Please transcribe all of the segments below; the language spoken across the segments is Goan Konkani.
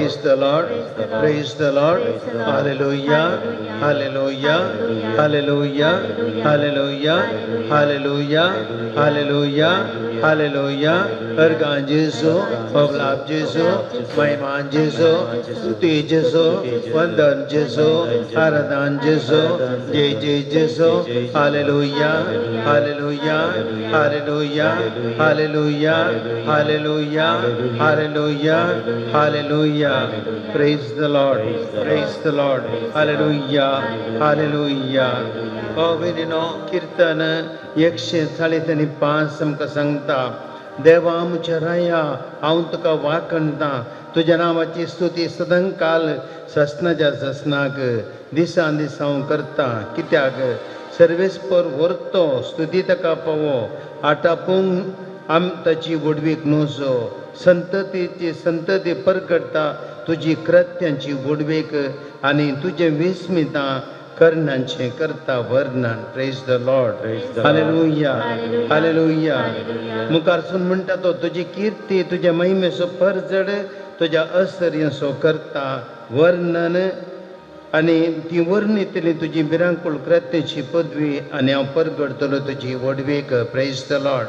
Praise the Lord. Praise the Lord. Hallelujah. Hallelujah. Hallelujah. Hallelujah. Hallelujah. Hallelujah. Hallelujah. अर्गां जेजू, अबलाब जेजू, महिमान जेजू, स्तुती जेजू, वंदन जेजू, आराधन जेजू, जय जय जेजू. Hallelujah. Hallelujah. Hallelujah. Hallelujah. Hallelujah. Hallelujah. Hallelujah. Praise the Lord. Praise the Lord. Hallelujah. Hallelujah. भाव-भयणीनो, किर्तन 145 आमकां सांगता, देवा आमच्या राया, हांव तुका वाखणता, तुज्या नांवाची स्तुती सदांकाल ससनाच्या ससनाक दिसान दीस हांव करता. कित्याक सर्वेस्पर व्हरतो स्तुती ताका पावो, आटापूंक आम ताची व्हडवीक न्हू. संततीची संतती परगटता तुजी कृत्यांची व्हडवीक आनी तुजें विस्मितां करण्यांचें करता वर्णन. Praise the Lord. Hallelujah. Hallelujah. मुखार सून म्हणटा तो, तुजी किर्ती तुज्या महिमेचो परजड तुज्या असर्यांचो करता वर्णन आनी ती वर्णितली तुजी भिरांकूळ कृत्याची पदवी आनी हांव परगडतलो तुजी व्हडवीक. Praise the Lord.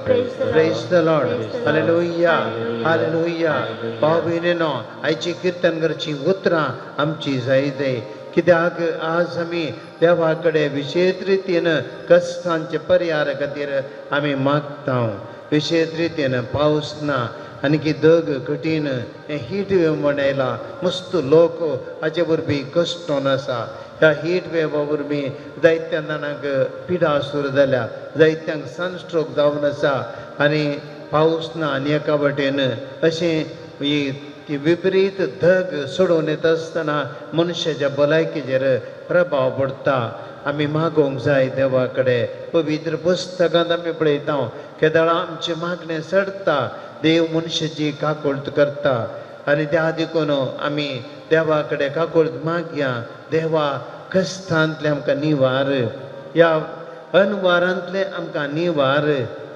Praise the Lord. Hallelujah. Hallelujah. भाव भयणीनो, आयची किर्तन करची उतरां आमची जायते, कित्याक आज आमी देवा कडेन विशेश रितीन कश्टांचे परिहारा खातीर आमी मागता. विशेश रितीन पावस ना आनी की दग कठीण हें हीट वेव म्हण आयला. मस्त लोक हाचे वरवीं कश्टोन आसा. ह्या हीट वेवा वरवीं जायत्या जाणांक पिडा सुरू जाल्या, जायत्यांक सनस्ट्रोक जावन आसा आनी पावस ना आनी एका वाटेन अशें ही ती विपरीत धग सोडोवन येता आसतना मनशाच्या भलायकेचेर प्रभाव पडटा. आमी मागोवंक जाय देवा कडेन. पवित्र पुस्तकांत आमी पळयता, केदळा आमचें मागणें चडता, देव मनशाची काकुळट करता आनी त्या देखून आमी देवा कडेन काकुळट मागया. देवा, कश्टांतलें आमकां निवार, ह्या अनवारांतलें आमकां निवार,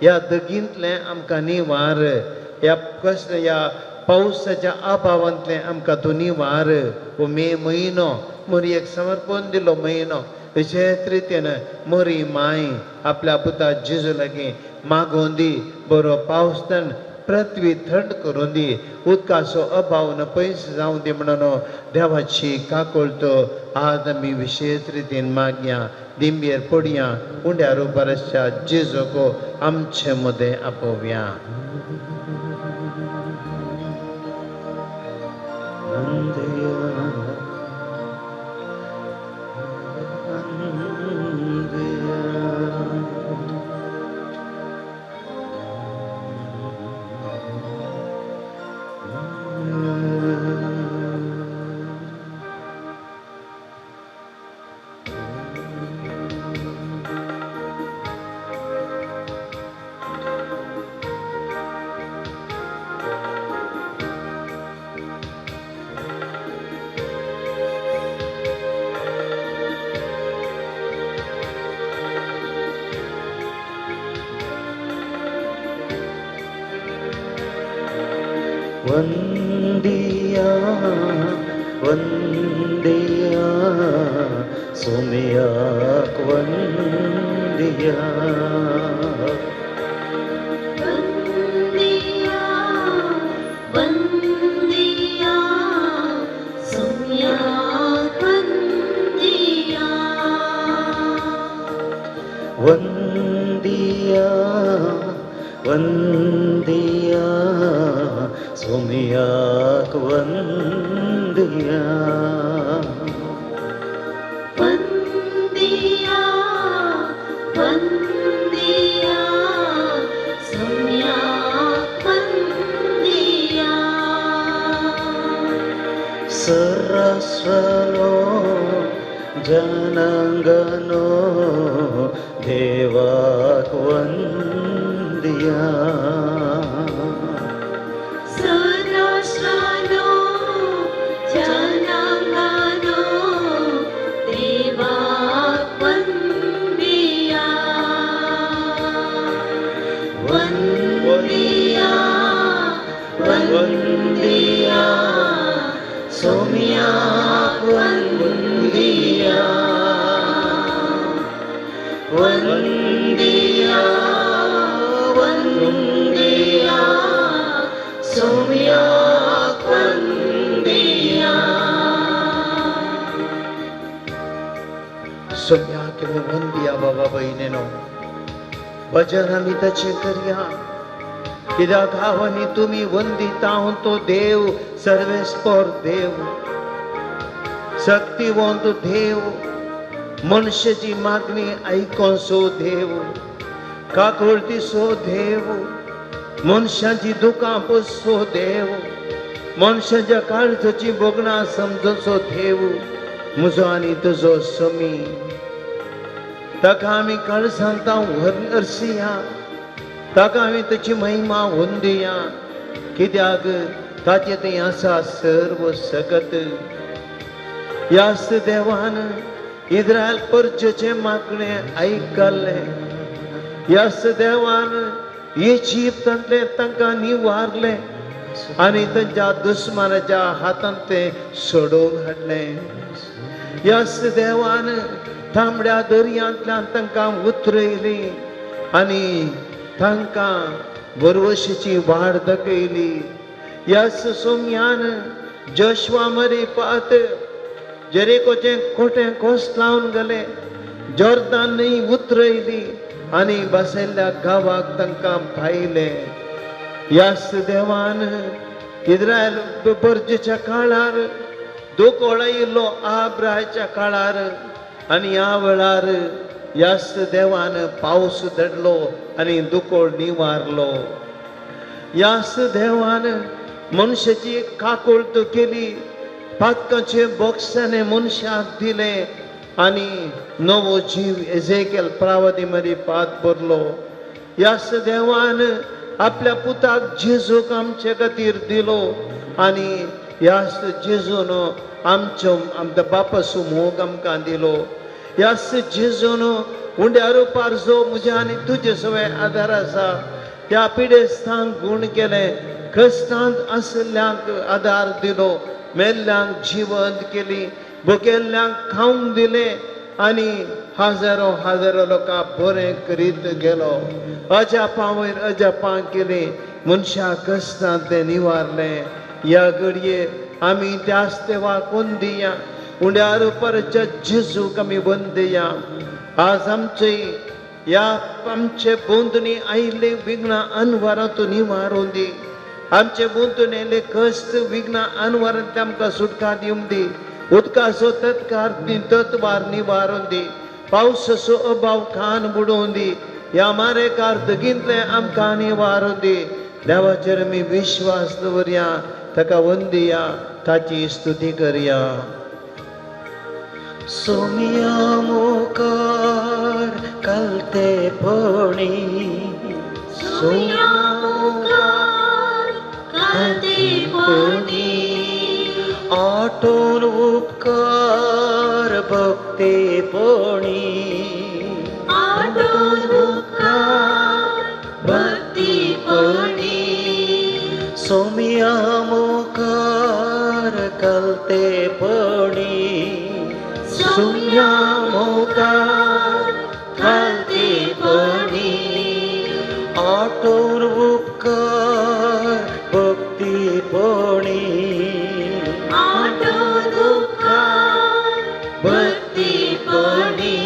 ह्या दगींतलें आमकां निवार, ह्या कश्ट ह्या पावसाच्या अभावांतलें आमकां तूं निवार. हो मे म्हयनो मरयेक समर्पण दिलो म्हयनो. विशेश रितीन मरी माय आपल्या पुता जेजू लागीं मागोवन दी, बरो पावस पृथ्वी थंड करून दी, उदकाचो अभाव न पयस जावं दी म्हणून देवाची काकुळट आज आमी विशेश रितीन मागया. दिंबेर पडया, उंड्यार उबार आसच्या जेजूक आमचे मदें आपोवया. वंदिया वंदिया सोमियाक वंदिया. वंदिया वंदिया सोम्याक वंदिया. वंदिया वंदिया सोमियाक वंदिया. वंदिया वंदिया सोम्याक वंदिया. सरासरो जनांगनो देवाक वंदिया. सराष्ट्रानो जनांगानो देवाक वंदिया. वंदिया वंदिया सोम्याक वंदिया वंदिया वंदिया सोम्याक वंदिया. सोम्याक वंदिया बाबा भयणीनो, भजन आमी ताचें करया, कित्याक हांव आनी तुमी वंदिता हांव तो देव, सर्वेस्पोर देव, शक्तिवंत देव, मनशाची मागणी आयकोनसो देव, काकुळतीसो देव, मनशाची दुकां पुसचो देव, मनशाच्या काळजाची भोगणां समजचो देव, म्हजो आनी तुजो समी. ताका आमी काळजांत हरसिया, ताका आमी ताची महिमा वंदिया, कित्याक ताचें थंय आसा सर्व सगत. ह्याच देवान इस्रायल परजेचें मागणें आयकल्लें, ह्याच देवान इजिप्तांतलें तांकां निवारलें आनी तांच्या दुस्मानाच्या हातांत तें सोडोवन हाडलें. ह्याच देवान तांबड्या दर्यांतल्यान तांकां उतरयली आनी तांकां बरवशीची वाड दाखयली. ह्याच सोम्यान जोशवा मरी पात जेरिकोचें कोटें कोस लावन गेलें, जॉर्दान न्हंय उतरयली आनी बसयल्ल्या गांवाक तांकां पायलें. ह्याच देवान इस्रायल परजेच्या काळार दुकोळ आयिल्लो आब्राहाच्या काळार, आनी ह्या वेळार ह्याच देवान पावस धाडलो आनी दुकोळ निवारलो. ह्याच देवान मनशाची काकुळट केली, पातकाचें बोक्साणें मनशाक दिलें आनी नवो जीव एजेकेल प्रावती मदीं पात भरलो. ह्याच देवान आपल्या पुताक जेजूक आमचे खातीर दिलो आनी ह्याच जेजून आमचो आमच्या बापाचो मोग आमकां दिलो. ह्याच जेजून उंड्या रुपार जो म्हज्या आनी तुजे सगळे आदार आसा त्या पिडेस्तांक गूण केलें, कश्टांत आशिल्ल्यांक आदार दिलो, मेल्ल्यांक जिवंत केली, भुकेल्ल्यांक खावंक दिलें आनी हजारो हजारो लोकांक बरें करीत गेलो. अजापां वयर अजापां केलीं, मनशाक कश्टांत तें निवारलें. ह्या घडये आमी त्याच देवाक वंदिया, उंड्या रुपारच्या जेजूक आमी वंदिया. आज आमचे ह्या आमचे भोंवतणी आयिल्लीं विघ्नां अनवरांत निवारून दी, आमचे भोंवतणी आयिल्ले कश्ट विघ्नां अनवरांत आमकां सुटका दिवंक दी, उदकाचो तत्कार तत्वार निवारून दी, पावसाचो अभाव खान बुडोवन दी, ह्या मारेकार दगींतलें आमकां निवारून दी. देवाचेर आमी विश्वास दवरया, ताका वंदिया, ताची स्तुती करया. सोम्या मुखार कलतेपणी, सोम्या मुखार कलतेपणी, आठवण उपकार भक्तेपणी, आठवण उपकार भक्तीपणी, सोम्या मुखार कलतेपणी, सोम्या मुखार कलतेपणी, आठवण उपकार भक्तीपणी, आठवण उपकार भक्तीपणी,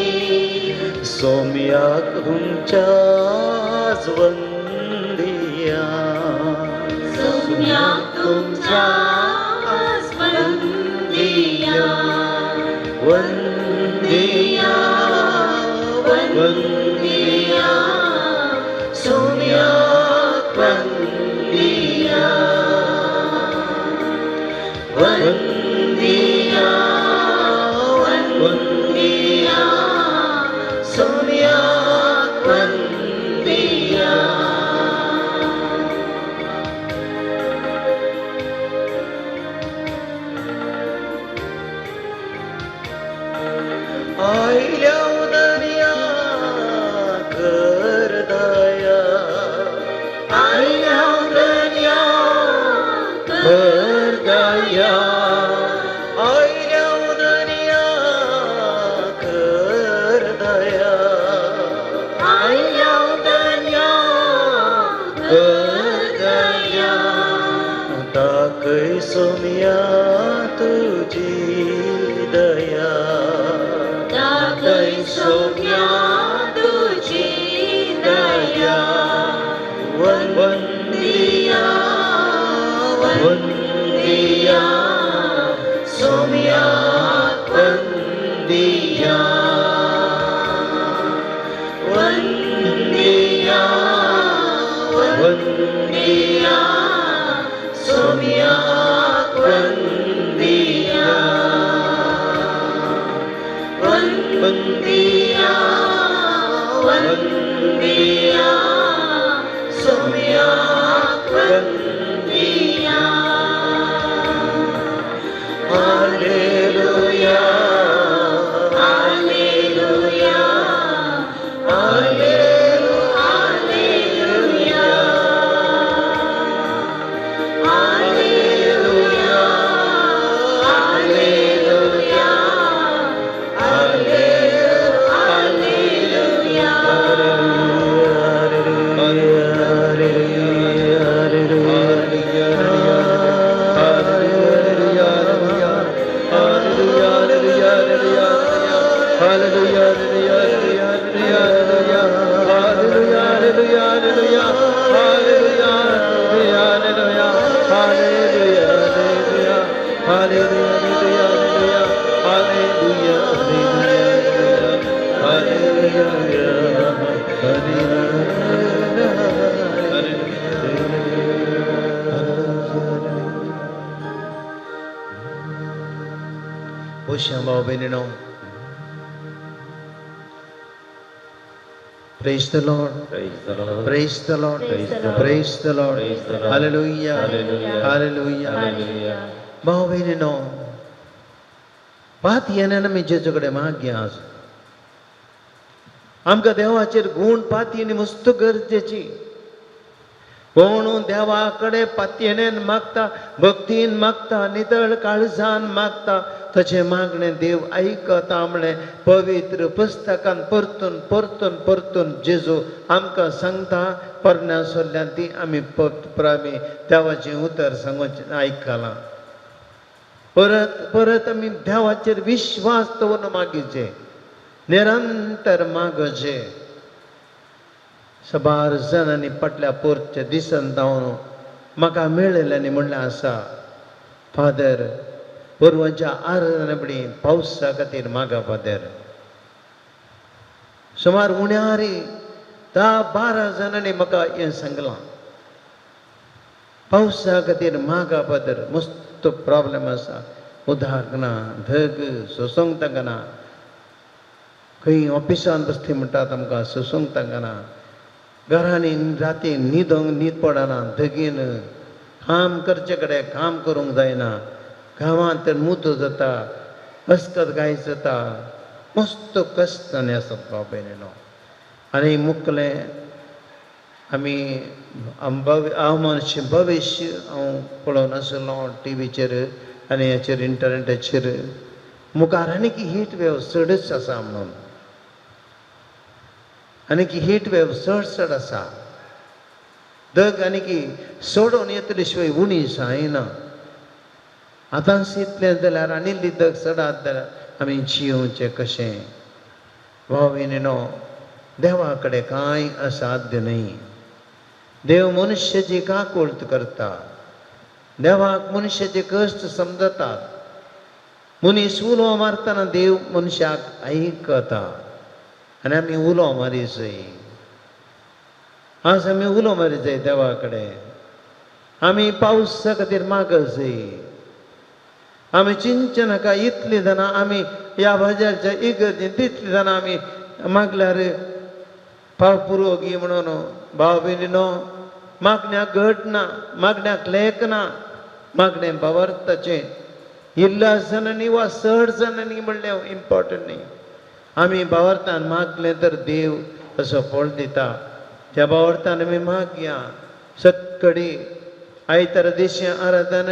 सोम्याक तुमच्याच वंदिया, सोम्याक तुमच्याच वंदिया, वंदिया वंदिया, सोम्याक वंदिया, वंदिया वंदिया, सोम्याक वंदिया. दाखय सोम्या तुजी दया, दाखय सोम्या तुजी दया, वंदिया वंदिया Saumya वंदिया, वंदिया वंदिया Saumya वंदिया, वंदिया वंदिया Saumya वंदिया. Hallelujah, hallelujah, hallelujah, hallelujah, hallelujah, hallelujah. पोश्या भाव भयणीनो, Praise the Lord. Praise the Lord. Praise the Lord. Praise the Lord. Praise the Lord. Praise the Lord. Hallelujah. Hallelujah. Hallelujah. Hallelujah. भाव भयणीनो, पातयेन आमी जेजू कडेन मागया आज. आमकां देवाचेर गूण पातयेनी मस्त गरजेची. कोण देवा कडेन पातयेनेन मागता, भक्तीन मागता, नितळ काळजान मागता, तशें मागणें देव आयकता म्हणलें पवित्र पुस्तकान परतून परतून परतून जेजू आमकां सांगता. पोरण्या सोल्ल्यान ती आमी आमी देवाचें उतर सांगून आयकलां. परत परत आमी देवाचेर विश्वास दवरून मागीचे, निरंतर मागचे. सबार जाणांनी फाटल्या पोरच्या दिसान जावन म्हाका मेळिल्लें म्हणलें आसा, फादर पुर्वांच्या आराधना बडी पावसा खातीर मागा फादर. सुमार उण्यारी 10-12 जाणांनी म्हाका हें सांगलां, पावसा खातीर मागा फादर, मस्त प्रॉब्लेम आसा, उदक ना, धग सोसूंक तांकां, खंय ऑफिसान बसली म्हणटात आमकां सोसूंक तांकां, घरांनी राती न्हिदोंक न्हीद पडना, धगीन काम करचे कडेन काम करूंक जायना, गांवांत तर मूत जाता, अस्कत गाय जाता, मस्त कश्टांनी आसत भाव भयणीनो. आनी मुखलें आमी हांव भविश्य हांव पळोवन आसलो टिवीचेर आनी हाचेर इंटरनेटाचेर, मुखार आनी की हीट वेव चडच आसा म्हणून, आनी की हीट वेव चड चड आसा, दग आनी की सोडोवन येतले शिवाय उणी जायना. आतांच इतलें जाल्यार आनी इल्ली दग चडात जाल्यार आमी जियोवचें कशें? भाव भयणीनो, देवा कडेन कांय असाध्य न्हय. देव मनुष्याची काकुळट करता, देवाक मनशाचे कश्ट समजतात. मनीस उलो मारतना देव मनशाक आयकता आनी आमी उलो मारी जाय. आज आमी उलो मारी जाय देवा कडेन, आमी पावसा खातीर माग जाय. आमी चिंतचे नाका इतली जाणां आमी ह्या बाजारच्या इगर्जेंत तितली जाणां आमी मागल्यार पाव पुरो गी म्हणून. भाव भयणीनो, मागण्याक घट ना, मागण्याक लेख ना, मागणें भावार्थाचें. इल्ल्या जाणांनी वा चड जाणांनी म्हणलें इम्पोर्टंट न्ही. आमी भावार्थान मागलें तर देव असो फळ दिता. त्या भावार्थान आमी मागया. सतकडी आयतारा दिशी आराधन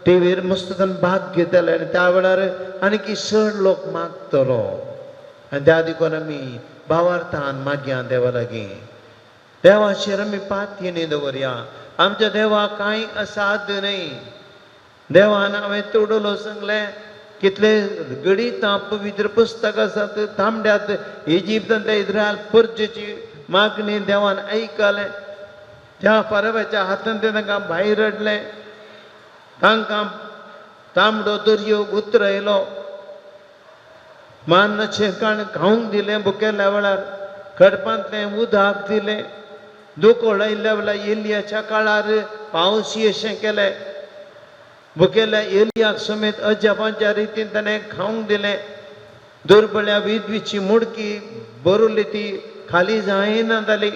टिवीर मस्त भाग घेतले आनी त्या वेळार आनीक चड लोक मागतलो. आनी त्या देखून आमी भावार्थान मागया देवा लागीं. देवाचेर आमी पातयेनी दवरया. आमच्या देवाक कांय असाध्य न्हय. देवान हांवें तोडलो सांगलें कितले गणितां पवित्र पुस्तक आसात तांबड्यात इजिप्तांतल्या इस्रायल परजेची मागणी देवान आयकलें. त्या परवाच्या हातान ते तांकां भायर हाडलें, तांकां तांबडो दर्यो उतरयलो, मान्नाचें काण खावंक दिलें भुकेल्या वेळार, खडपांतलें उदक दिलें, दुकोळ आयिल्ल्या वेळार एलियाच्या काळार पावस अशें केलें, भुकेल्या एलियाक समेत अजापांच्या रितीन ताणें खावंक दिलें. दुर्बळ्या विधवीची मुडकी बरवली ती खाली जायना जाली.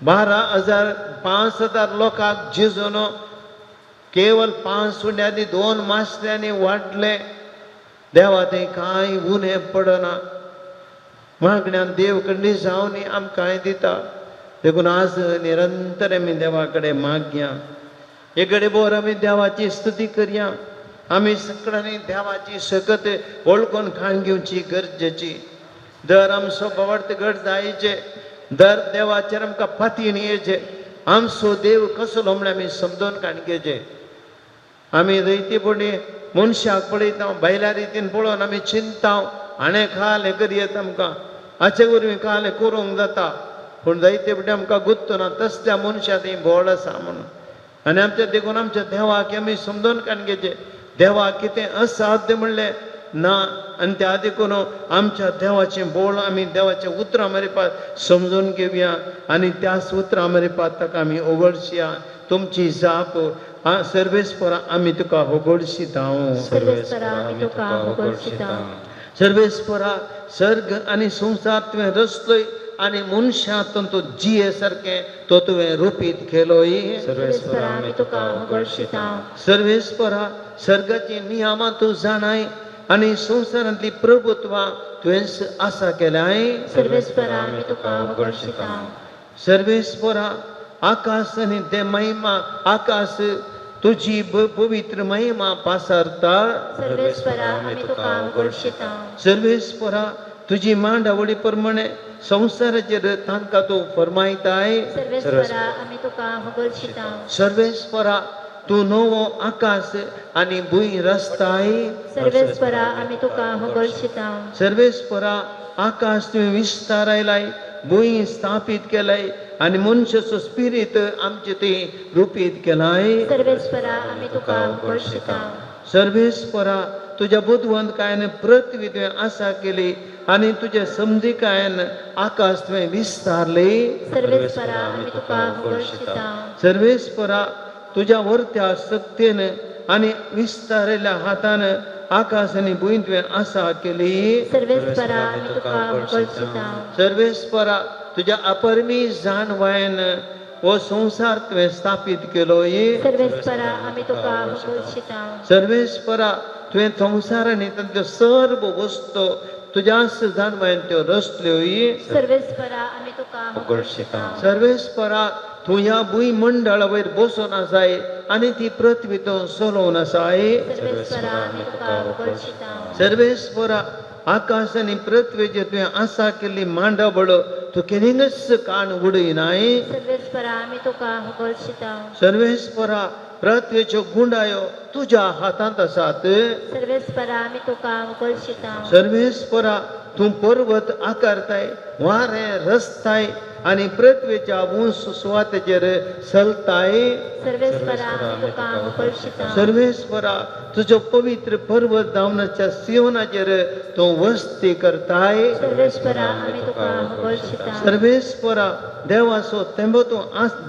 12,000 5,000 लोकांक जेजून केवल 5 सुण्यांनी 2 मासल्यांनी वाडलें. देवा तें कांय उणें पडना. मागण्यान देव कडली जावन आमकां दिता. देखून आज निरंतर आमी देवा कडेन मागया. एक घडी भर आमी देवाची स्तुती करया. आमी सगळ्यांनी देवाची सकत वळखून खाण घेवची गरजेची. दर आमचो भावार्थ घट जायचे, दर देवाचेर आमकां फातीण येयचे. आमचो देव कसलो म्हळ्यार आमी समजून काण घेवचें. आमी रयती पडली मनशाक पळयता, भायल्या रितीन पळोवन आमी चिंता, हाणें खालें करयेत आमकां, हाचे वरवीं खालें करूंक जाता. पूण जायते फावटी आमकां गुत्तो ना तसल्या मनशां ती बोळ आसा म्हणून. आनी आमच्या देखून आमच्या देवाक आमी समजून काण घेवचें. देवाक कितें असाध्य म्हणलें ना. आनी त्या देखून आमच्या देवाचें बोळ आमी देवाचें उतरां मरेपात समजून घेवया आनी त्याच उतरां मरेपात ताका आमी ओगडशया. तुमची जाप सर्वेस्परा आमी तुका होगडशिता. सर्वेस्परा आमी तुका होगडशिता. सर्वेस्परा सर्ग आनी संवसार तुवें रचलोय आनी मनशां तूं जिये सारकें तो तुवें रुपीत केलोय. सर्वेस्परा आमी तुका होगडशिता. सर्वेस्परा सर्गाची नियमां तूं जाणाय आनी संवसारांतली प्रभुत्वां तुवेंच आसा केल्याय. सर्वेस्परा आमी तुका होगडशिता. सर्वेस्परा आकाश आनी ते महिमा आकाश तुजी पवित्र महिमा पासारता. सर्वेस्परा आमी तुका होगडशिता. सर्वेस्परा तुजी मांडावळी प्रमाणे संवसाराचेर तांकां तूं फरमायताय. सर्वेस्परा आमी तुका होगडशिता. सर्वेस्परा तूं नवो आकाश आनी भूंय रचताय. सर्वेस्परा आमी तुका होगडशिता. सर्वेस्परा आकाश तुवें विस्तारायलाय, भूंय स्थापीत केलाय आनी मनशाचो स्पिरीत आमचे ते रुपीत केलाय. सर्वेस्परा आमी तुका होगडशिता. सर्वेस्परा तुज्या बुदवंतकायेन पृथ्वी तुवें आसा केली आनी तुज्या समजिकायेन आकाश तुवें विस्तारले. सर्वेस्परा आमी तुका होगडशिता. सर्वेस्परा तुज्या वरत्या शक्तीन आनी विस्तारिल्ल्या हातान आकाश आनी भूंय तुवें आसा केली. सर्वेस्परा आमी तुका होगडशिता. सर्वेस्परा तुज्या अपरमी जाणवायेन हो संवसार तुवें स्थापीत केलोय. सर्वेस्परा आमी तुका होगडशिता. सर्वेस्परा तुवें संवसार आनी तांतल्यो सर्व वस्तू तुज्याच जाणवायेन त्यो रचल्योय. सर्वेस्परा आमी तुका होगडशिता. सर्वेस्परा तूं ह्या भूंय मंडळा वयर बसून आसाय आनी ती पृथ्वी तूं चलोवन आसाय. सर्वेस्परा आमी तुका होगडशिता. सर्वेस्परा आकाश आनी पृथ्वेचेर तुवें आसा केल्ली मांडावळ तूं केन्नाच काण उडयनाय. सर्वेस्परा आमी तुका होगडशिता. सर्वेस्परा पृथ्वेच्यो गुंडायो तुज्या हातांत आसात. सर्वेस्परा आमी तुका होगडशिता. सर्वेस्परा तूं पर्वत आकारताय, वारें रचताय आनी पृथ्वेच्या उंच सुवातेचेर चलताय. सर्वेस्परा आमी तुका होगडशिता. सर्वेस्परा तुजो पवित्र पर्वत जावनाच्या सियोनाचेर तूं वस्ती करताय. सर्वेस्परा आमी तुका होगडशिता. सर्वेस्परा देवाचो तेंबो तूं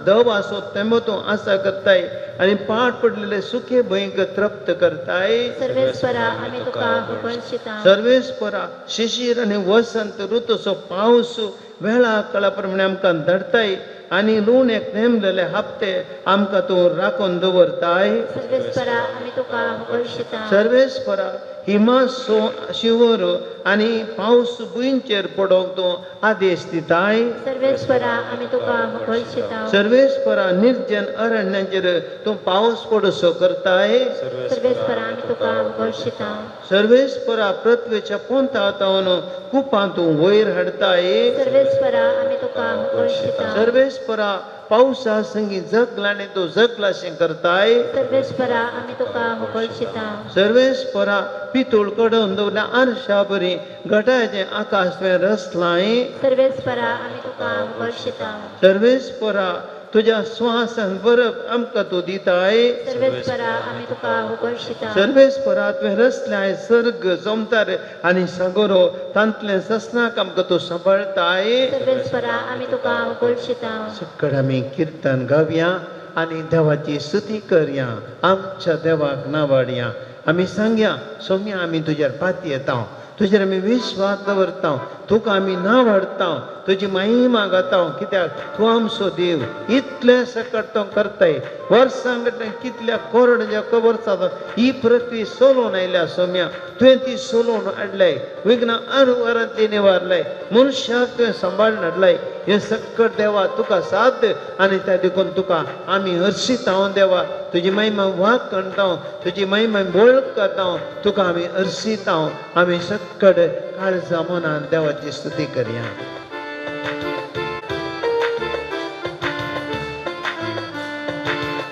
देवाचो तेंबो तूं आसा करताय आनी पाट पडलेले सुके भंयक तृप्त करताय. सर्वेस्परा आमी तुका होगडशिता. सर्वेस्परा शिशीर आनी वसंत ऋतूचो पावस वेळा काळा प्रमाणे आमकां धाडताय आनी लुवणेक नेमलेले हप्ते आमकां तूं राखून दवरताय. सर्वेस्परा आमी तुका होगडशिता. सर्वेस्परा हिमा शिंवर आनी पावस भुंयचेर पडोवंक तूं आदेश दिताय. सर्वेस्परा आमी तुका होगडशिता. सर्वेस्परा निर्जन अरण्याचेर तूं पावस पडसो करताय. सर्वेस्परा आमी तुका होगडशिता. सर्वेस्परा पृथ्वेच्या पोंता तावन कुपां तूं वयर हाडताय. सर्वेस्परा आमी तुका तुका होगळशिता. सर्वेस्परा पावसा संगी जगला आनी तूं जगलाशें करताय. सर्वेस्परा आमी तुका होगळशिता. सर्वेस्परा पितूळ कडोवन दवरल्या आरशा बरी घटाचें आकाश तुवें रचलांय. सर्वेस्परा आमी तुका होगळशिता. सर्वेस्परा तुज्या स्वासान बरप आमकां तूं दिताय. सर्वेस्परा आमी तुका होगळशिता. सर्वेस्परा तुवें रचल्याय सर्ग संवसार आनी सागरो तांतलें ससनाक आमकां तूं सांबाळटाय. सर्वेस्परा आमी तुका होगळशिता. सकड आमी किर्तन गावया आनी देवाची स्तुती करया. आमच्या देवाक नावाडया. आमी सांगया, सोम्या आमी तुजेर पातयेता, तुजेर आमी विश्वास दवरता, तुका आमी नावाडता, तुजी महिमा गाता. कित्याक तूं आमचो देव. इतलें सकट तूं करताय. वर्सां घडल्यान कितल्या करोडांच्या वर्सां ही पृथ्वी सोलोवन आयल्या. सोम्या तुवें ती सोलोवन हाडलाय, विघ्न अनुवरांतली निवारलाय, मनशाक तुवें सांबाळून हाडलाय. हें सकट देवा तुका साथ आनी त्या देखून तुका आमी हर्शीत हांव देवा. तुजी महिमा वाक करता, तुजी महिमा वळख करता, तुका आमी हर्शीत हांव. आमी सकट काळजा मनान देवाची स्तुती करया.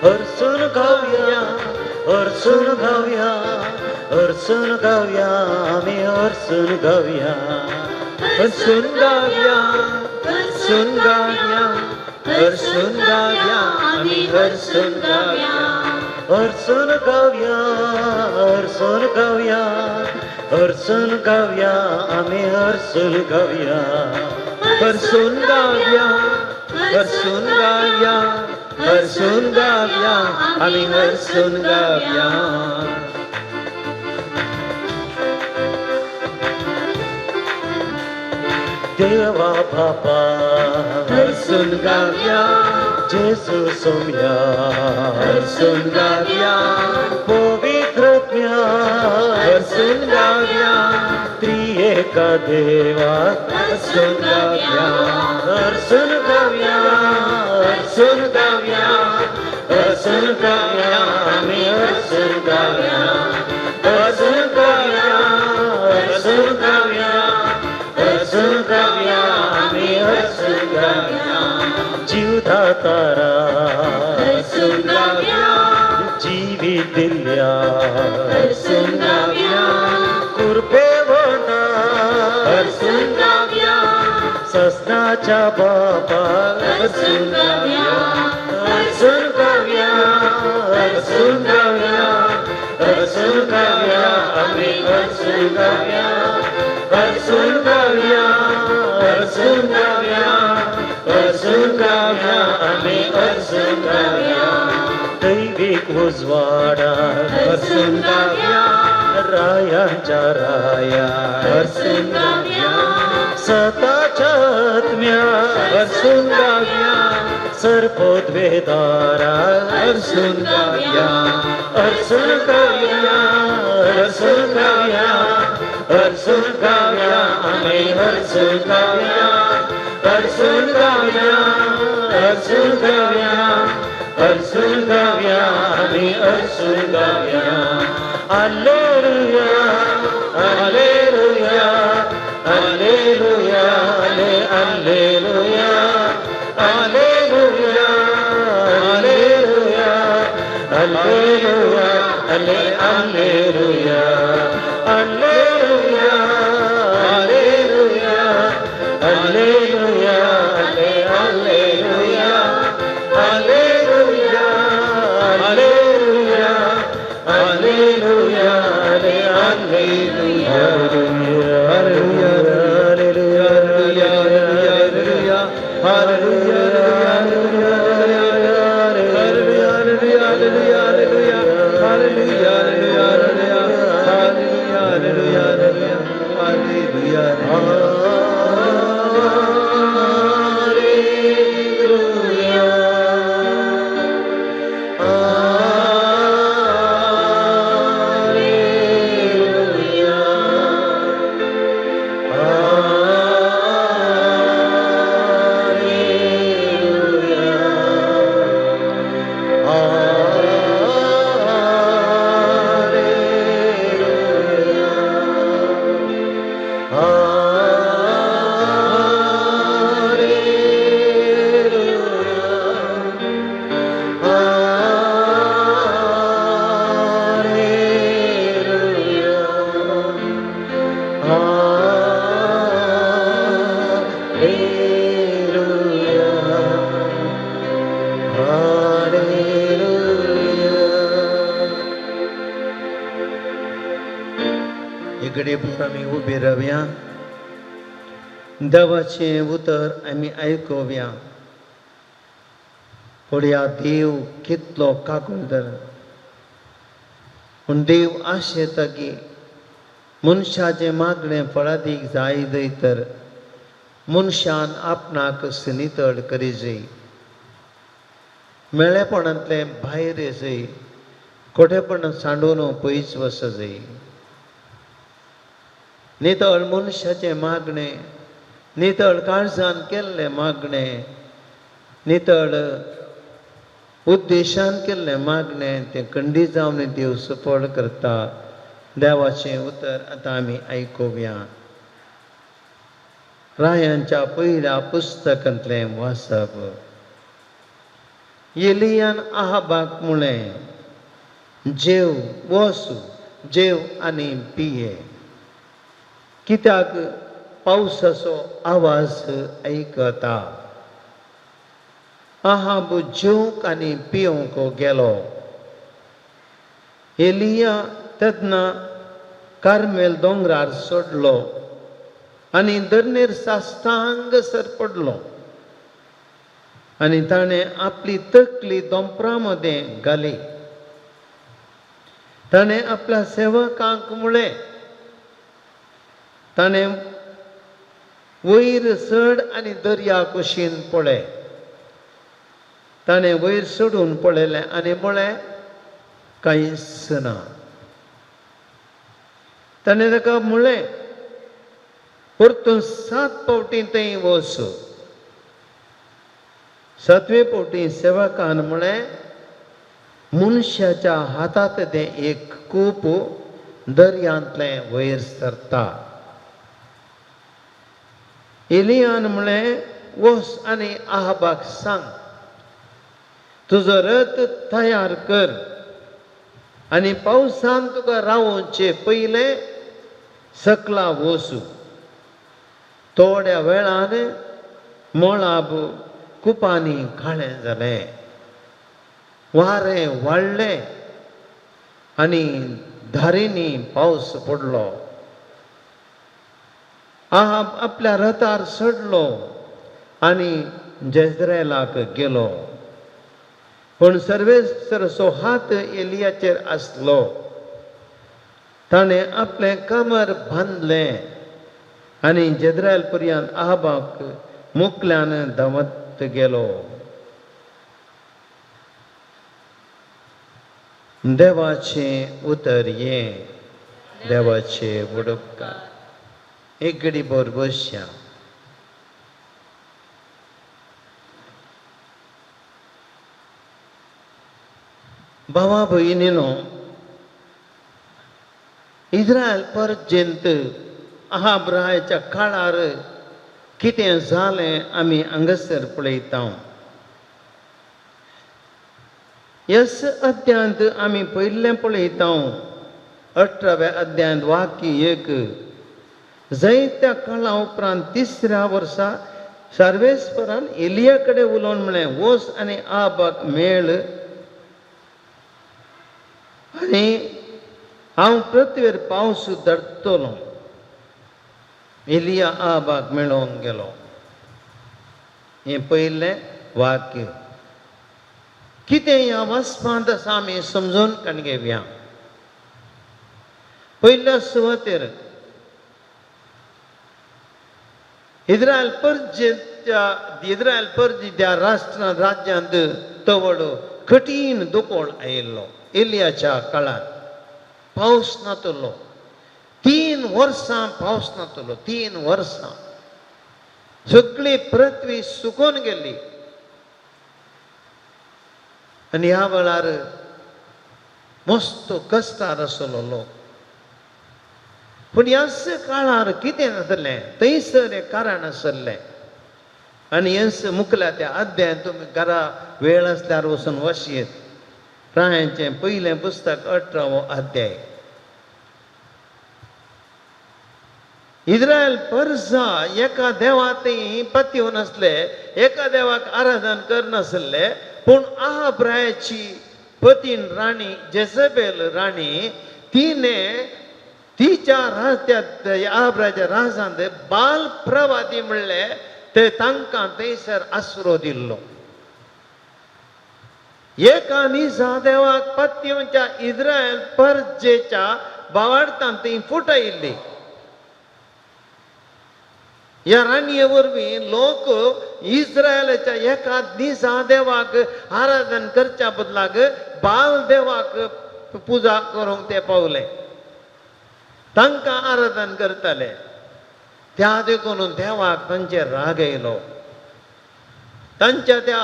हरसून गावया, हरसून गावया, हरसून गावया, आमी हरसून गावया. हरसून गावया, हरसून गावया, हरसून गावया, आमी हरसून गावया. हरसून गावया, हरसून गावया, हरसून गावया, आमी हरसून गावया. हरसून गावया, हरसून गावया, हरसून गावया, आमी हरसून गावया. देवा बापा हरसून गावया, जेजू सोम्या हरसून गावया, पवित्र आत्म्या हरसून गावया, त्रिएका देवा हरसून गावया. हरसून गावया, हरसून गावया, हरसून गावया, आमी हरसून गावया. हरसून गावया, हरसून गावया, हरसून गावया, आमी हरसून गावया. जीवदातारा हरसून गावया, जीवित दिल्या हरसून गावया, कृपेवना हरसून गावया, ससनाच्या बापा हरसून गावया, हरसून गावया, हरसून गावया, हरसून गावया, आमी हरसून गावया. हरसून गावया, हरसून गावया, हरसून गावया, आमी हरसून गावया. दैवीक उजवाडा हरसून गावया, रायांच्या राया हरसून गावया, सताच्या आत्म्या हरसून गावया, सर्पोद्वेदारा हरसून गावया, हरसून गावया, हरसून गावया, हरसून गावया, आमी हरसून गावया. हरसून गावया, हरसून गावया, हरसून गावया, आमी हरसून गावया. Alleluia, alleluia, alleluia, alleluia, alleluia, alleluia, alleluia, alleluia, alleluia, alleluia, alleluia, alleluia, alleluia, alleluia, alleluia, alleluia. Hallelujah, hallelujah, hallelujah, hallelujah, hallelujah, hallelujah, hallelujah, hallelujah, hallelujah, hallelujah, Hallelujah. घडी आमी उबी रावया, देवाचें उतर आमी आयकुया. पळया देव कितलो काकुळदर, पूण देव आशेता की मनशाचें मागणें फळादीक जाय दय तर मनशान आपणाक नितळ करी जाय, मेळेपणांतलें भायर येजय, खोटेपणां सांडून पयस वच जाय. नितळ मनशाचें मागणें, नितळ काळजान केल्लें मागणें, नितळ उद्देशान केल्लें मागणें तें खंडीत जावन देव सफळ करता. देवाचें उतर आतां आमी आयकुया. रायांच्या पयल्या पुस्तकांतलें वाचप. एलियान आहाबाक म्हळें, जेव वस, जेव आनी पिये, कित्याक पावसाचो आवाज आयकता. आहाब जेवंक आनी पिवंक गेलो. एलिया तेन्ना कार्मेल दोंगरार चडलो आनी दर्नेर साष्टांग सर पडलो आनी ताणें आपली तकली दोंपरा मदें घाली. ताणें आपल्या सेवकांक म्हळें, ताणें वयर चड आनी दर्या कुशीन पळय. ताणें वयर चडून पळयलें आनी म्हळें, कांयच ना. ताणें ताका म्हळें, परतून 7 फावटीं थंय वच. 7वे फावटी सेवकान म्हळें, मनशाच्या हातांत तें एक कूप दर्यांतलें वयर सरता. एलियान म्हळें, वच आनी आहाबाक सांग, तुजो रथ तयार कर आनी पावसान तुका रावोवचे पयलें सकला वचू. थोड्या वेळान मळाब कुपांनी काळें जालें, वारें वाडलें आनी धारेंनी पावस पडलो. आहाब आपल्या रथार चडलो आनी जेजरेलाक गेलो. पूण सर्वेस्पराचो हात एलियाचेर आसलो. ताणें आपलें कमर बांदलें आनी जेजरेल पर्यंत आहाबाक मुकल्यान धांवत गेलो. देवाचें उतर हें, देवाचें वडपकार. एक घडी भर बसया. भावा भयणीनो, इस्रायल परजेंत आहाब रायाच्या काळार कितें जालें आमी हांगासर पळयता. यस अध्यायांत आमी पयलें पळयता, 18व्या अध्यायांत वाक्य 1, जायत्या काळा उपरांत 3ऱ्या वर्सा सर्वेस्परान एलिया कडेन उलोवन म्हळें, वच आनी आहाबाक मेळ आनी हांव पृथ्वीर पावस धाडटलो. एलिया आहाबाक मेळोवंक गेलो. हें पयलें वाक्य. कितें ह्या वाचपांत आसा आमी समजून काण घेवया. पयल्या सुवातेर इस्रायल परजेच्या त्या राष्ट्रा राज्यांत तवड कठीण दुकोळ आयिल्लो. एलियाच्या काळार पावस नातलो, 3 वर्सां पावस नातलो, 3 वर्सां सगळी पृथ्वी सुकून गेली. आनी ह्या वेळार मस्त कश्टार आसलो लोक. पूण ह्याच काळार कितें जातलें, थंयसर एक कारण आसलें. आनी हेंच मुखल्या त्या अध्यायांत तुमी घरा वेळ आसल्यार वचून वचयेत. रायांचें पयलें पुस्तक 18वो अध्याय. इस्रायल परजा एका देवा पत्यून नासले, एका देवाक आराधन करनासले. पूण आहाब रायाची पतीन राणी जेझबेल राणी तिणें तिच्या राज्यात आब्राच्या राजांत बाल प्रवादी म्हणले ते तांकां थंयसर आसरो दिल्लो. एका निजा देवाक पत्योच्या इस्रायल परजेच्या बावाडतान ती फुटयल्ली. ह्या राणये वरवीं लोक इस्रायलाच्या एका निजा देवाक आराधन करच्या बदलाक बाल देवाक पुजा करूंक ते पावले, तांकां आराधन करताले. त्या देखून देवाक तांचेर राग येयलो. तांच्या त्या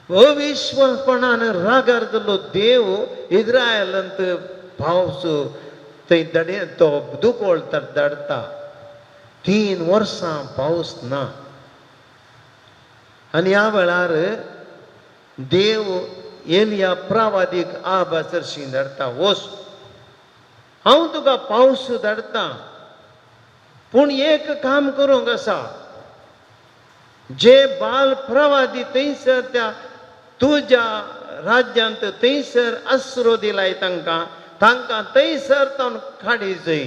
अविश्वासपणान रागार जाल्लो देव इस्रायलांत पावस थंय दडे तो दुकोळ तर धाडटा. 3 वर्सां पावस ना. आनी ह्या वेळार देव एलिया प्रवादीक आबा सरशी धाडटा, वच हांव तुका पावस धाडटा, पूण एक काम करूंक आसा, जे बाल प्रवादी थंयसर त्या तुज्या राज्यांत थंयसर आसरो दिलाय तांकां, तांकां थंयसर तावन काडी जय.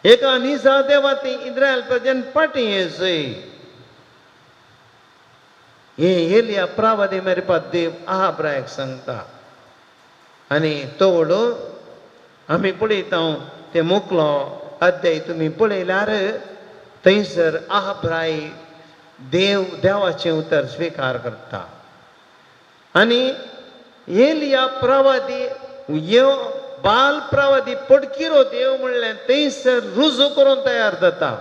एका निजा देवा ती इस्रायल प्रजेन फाटीं येजय. हे एलिया प्रवादी मेरेपा देव आहाब्रायक सांगता. आनी तो व्हडो आमी पळयता ते मुकलो अध्याय तुमी पळयल्यार थंयसर आहाब्राय देव देवाचें उतर स्विकार करता. आनी एलिया प्रवादी यो बाल प्रवादी पडकिरो देव म्हणलें थंयसर रुजू करून तयार जाता.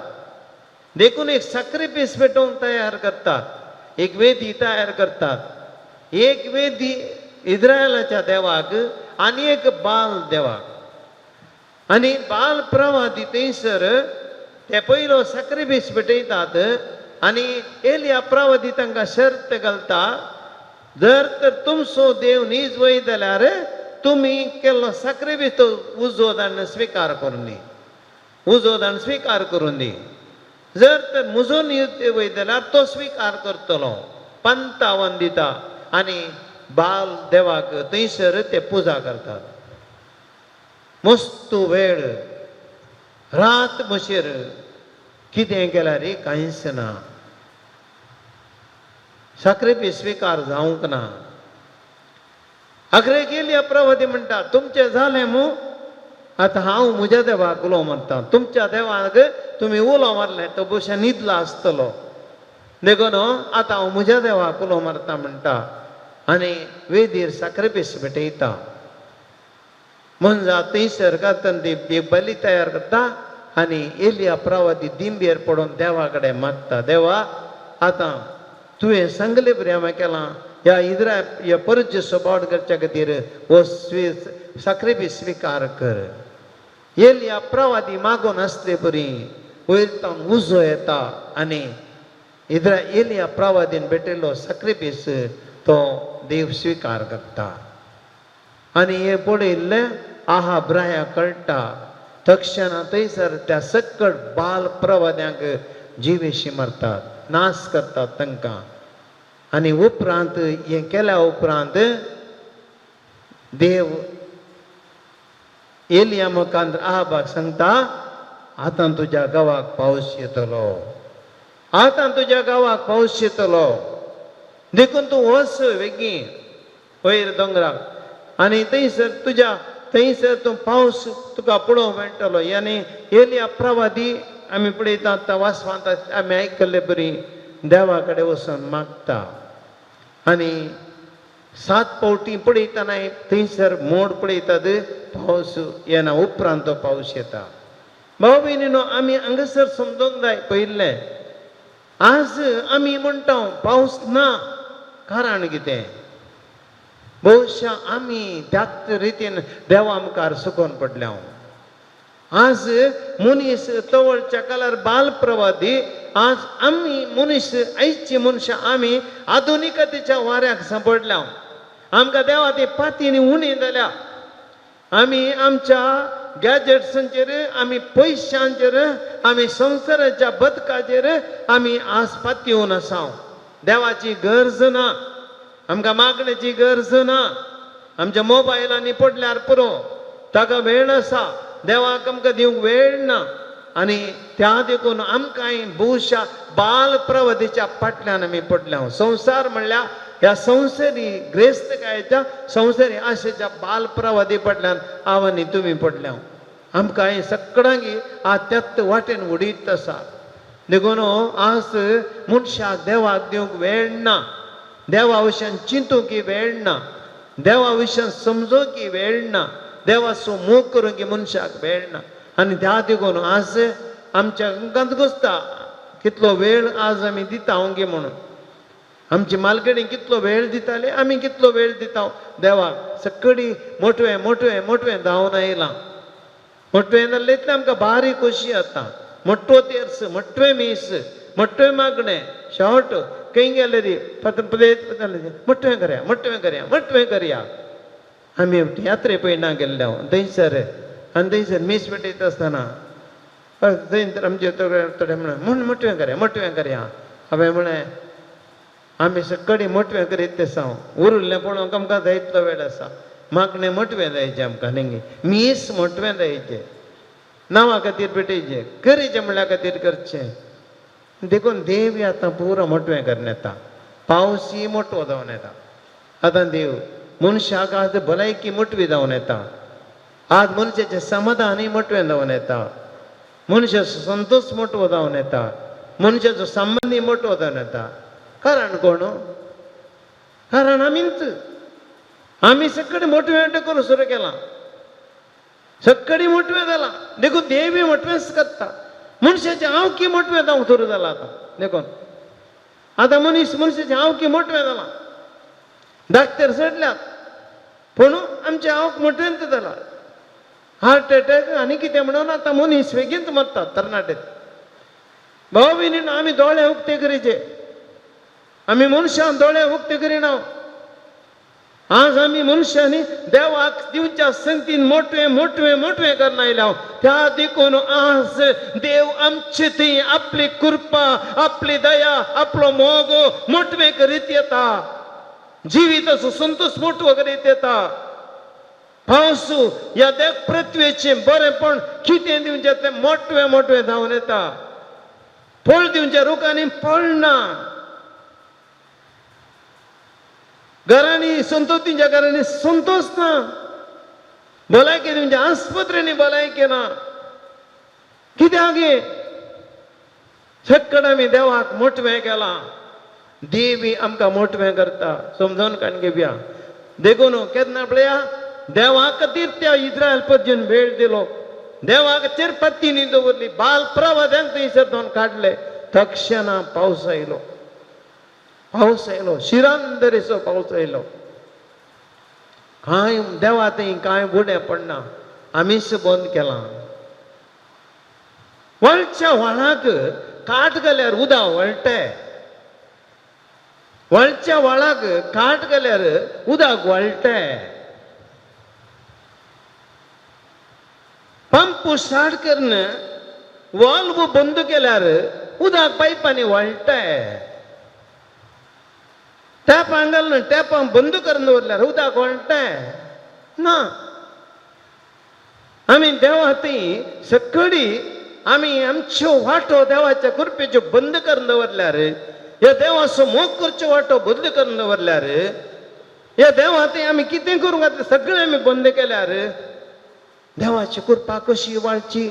देखून एक साक्रिफीस पेटोवन तयार करतात, एक वेदी तयार करतात, एक वेदी इस्रायलाच्या देवाक आनी एक बाल देवाक. आनी बाल प्रवादी थंयसर ते पयलो साक्रिफीस पेटयतात आनी एलिया प्रवादी तांकां शर्त घालता, जर तर तुमचो देव नीज वय जाल्यार तुमी केल्लो साक्रिफीस तो उजो धाडून स्विकार करून दी, उजो धाडून स्विकार करून दी. जर तर म्हजो नीज वय जाल्यार तो स्विकार करतलो. 55 दिता आनी बाल देवाक थंयसर ते पुजा करतात. मस्त वेळ रात मशेर कितें केल्यार कांयच ना, साक्रिफीस स्विकार जावंक ना. अखरे गेली प्रवादी म्हणटा, तुमचें जालें मू, आतां हांव म्हज्या देवाक उलो मारता, तुमच्या देवाक तुमी उलो मारलें तो भोवशा न्हिदला आसतलो, देखून आतां हांव म्हज्या देवाक उलो मारता म्हणटा. आनी वेदीर साक्रिफीस भेटयता. मनजा थंयसर कांतन ती बली तयार करता आनी एलिया प्रवादी दिंबेर पडून देवा कडेन मागता, देवा आतां तुवें सांगले बरें हांवें केलां, ह्या इद्रा ह्या परजेचो बावड करच्या खातीर हो साक्रिफीस स्विकार कर. एलिया प्रवादी मागून आसले बरी वयर तावन उजो येता आनी इद्रा एलिया प्रवादीन भेटिल्लो साक्रिफीस तो देव स्विकार करता. आनी हें पळयल्लें आहा ब्राया कळटा तक्षणा थंयसर त्या सकट बाल प्रवाद्यांक जिवेशी मारतात, नाश करतात तांकां. आनी उपरांत हें केल्या उपरांत देव एलिया मुखार आहाबाक सांगता, आतां तुज्या गांवाक पावस येतलो, आतां तुज्या गांवाक पावस येतलो, देखून तूं वच वेगीं वयर दोंगराक आनी थंयसर तुज्या थंयसर तूं पावस तुका पळोवंक मेळटलो. आनी एलिया प्रवादी आमी पळयता आतां वासवांत आमी आयकल्ले बरी देवा कडेन वचून मागता. आनी 7 फावटी पळयतना थंयसर मोड पळयतात, पावस येना, उपरांत तो पावस येता. भाव भयणीनो आमी हांगासर समजूंक जाय पयिल्लें, आज आमी म्हणटा पावस ना, कारण कितें? बहुशा आमी त्याच रितीन देवा मुखार सुकोवन पडल्या. आज मनीस तवळच्या काळार बाल प्रवादी, आज आमी मनीस आयची मनशां आमी आधुनिकतेच्या वाऱ्याक सांपडल्या. आमकां देवा ती पातीनी उणी जाल्या. आमी आमच्या गॅजेट्सांचेर, आमी पयशांचेर, आमी संवसाराच्या बदकाचेर आमी आज पातयेवन आसा. देवाची गरज ना, आमकां मागण्याची गरज ना. आमच्या मोबायलांनी पडल्यार पुरो, ताका वेळ आसा, देवाक आमकां दिवंक वेळ ना. आनी त्या देखून आमकांय बहुशा बाल प्रवतीच्या फाटल्यान आमी पडल्या. संवसार म्हणल्यार ह्या संवसारी ग्रेस्तकायेच्या संवसारी आशेच्या बाल प्रवादी फाटल्यान हांव आनी तुमी पडल्या. आमकां सगळ्यांक आज त्याच वाटेन उडीत आसा. देखून आज मनशाक देवाक दिवंक वेळ ना, देवा विशयान चिंतूंक वेळ ना, देवा विशयान समजूंक वेळ ना, देवाचो मोग करूंक मनशाक वेळ ना. आनी त्या देखून आज आमच्या अंगांत घुसता कितलो वेळ आज आमी दिता हांव म्हणून. आमची मालकणी कितलो वेळ दिताले, आमी कितलो वेळ दिता देवाक. सगळी मोटवें मोटवें मोटवें धांवन आयलां. मोटवें जालें इतलें आमकां बारीक खोशी जाता. मोटवो तेर्स, मोटवें मीस, मोटवें मागणें, शॉर्ट खंय गेले री मोटवें करया, मोटवें करया, मोटवें करया. आमी यात्रे पयना गेल्ले हांव थंयसर, आनी थंयसर मीस पेटयता आसतना थंय आमचे थोडे म्हणलें म्हूण मोटवें करया, मोटवें करया. हांवें म्हळें आमी सगळीं मोटवें करीत तें हांव उरिल्लें पळोवंक आमकां जाय इतलो वेळ आसा. मागणें मोटवें जायचें आमकां न्ही, मीस मोटवें जायचें, नांवा खातीर पेटयचें, करीचें म्हणल्या खातीर करचें. देखून देव आतां पुरो मोटवें करून येता, पावसी मोटवो जावन येता. आतां देव मनशाक आज भलायकी मोटवी जावन येता, आज मनशाचें समाधानूय मोटवें जावन येता, मनशाचो संतोश मोटवो जावन येता, मनशाचो संबंदी मोटवो जावन येता. कारण कोण? कारण आमीच. आमी सगळें मोटवें करूं सुरू केलां, सगळीं मोटवें जालां. देखून देवी मोटवेंच करता. मनशाचें आवकी मोटवें जावंक सुरू जालां आतां. देखून आतां मनीस मनशाचें आवकी मोटवें जालां. डाक्टर चडल्यात पूण आमचें आवक मोटवेंच जालां. हार्ट एटॅक आनी कितें म्हणून आतां मनीस बेगीनच मरतात तरणाटे. भाव भयणीन आमी दोळे उक्ते करीचे, आमी मनशान दोळे उक्ते करिना. आज आमी मनशांनी देवाक दिवच्या संगतीन मोटवें मोटवें मोटवें करून आयल्या. त्या देखून आज देव आमचे थंय आपली कृपा, आपली दया, आपलो मोग मोटवें करीत येता, जिविताचो संतोश मोटवो करीत येता. पावस ह्या देव पृथ्वेचें बरेंपण कितें दिवचें तें मोटवें मोटवें जावन येता. फळ दिवच्या रुखांनी फळ ना, घरांनी संतोष दिवच्या घरांनी संतोष ना, भलायकी दिवच्या आस्पत्रेंनी भलायकी ना. कित्याक सगळें आमी देवाक मोटवें केलां, देवी आमकां मोटवें करता. समजून काडून घेवया. देखून केन्ना पळया देवा खातीर त्या इस्रायल पद्दतीन वेळ दिलो, देवाक चेर पत्तीनी दवरली, बाल प्रवाद्यांक थंयसर दोन काडले. तक्षणा पावस आयलो, पावस आयलो, शिरांदरेचो पावस आयलो. कांय देवा थंय कांय उणें पडना, आमीच बंद केलां. वळच्या व्हाळाक काट घाल्यार उदक वळटे, वळच्या व्हाळाक काट घाल्यार उदक वळटे. पंप स्टार्ट करून वाल्व बंद केल्यार उदक पायपांनी वळटे. टॅपां घालून टॅपां बंद करून दवरल्यार उदक वळटे ना. आमी देवा थंय सगळी आमी आमच्यो वाटो देवाच्या कृपेच्यो बंद करून दवरल्यार, ह्या देवाचो मोग करच्यो वाटो बंद करून दवरल्यार, ह्या देवा थंय आमी कितें करूंक घातलें सगळें आमी बंद केल्यार देवाची कृपा कशी वाळची,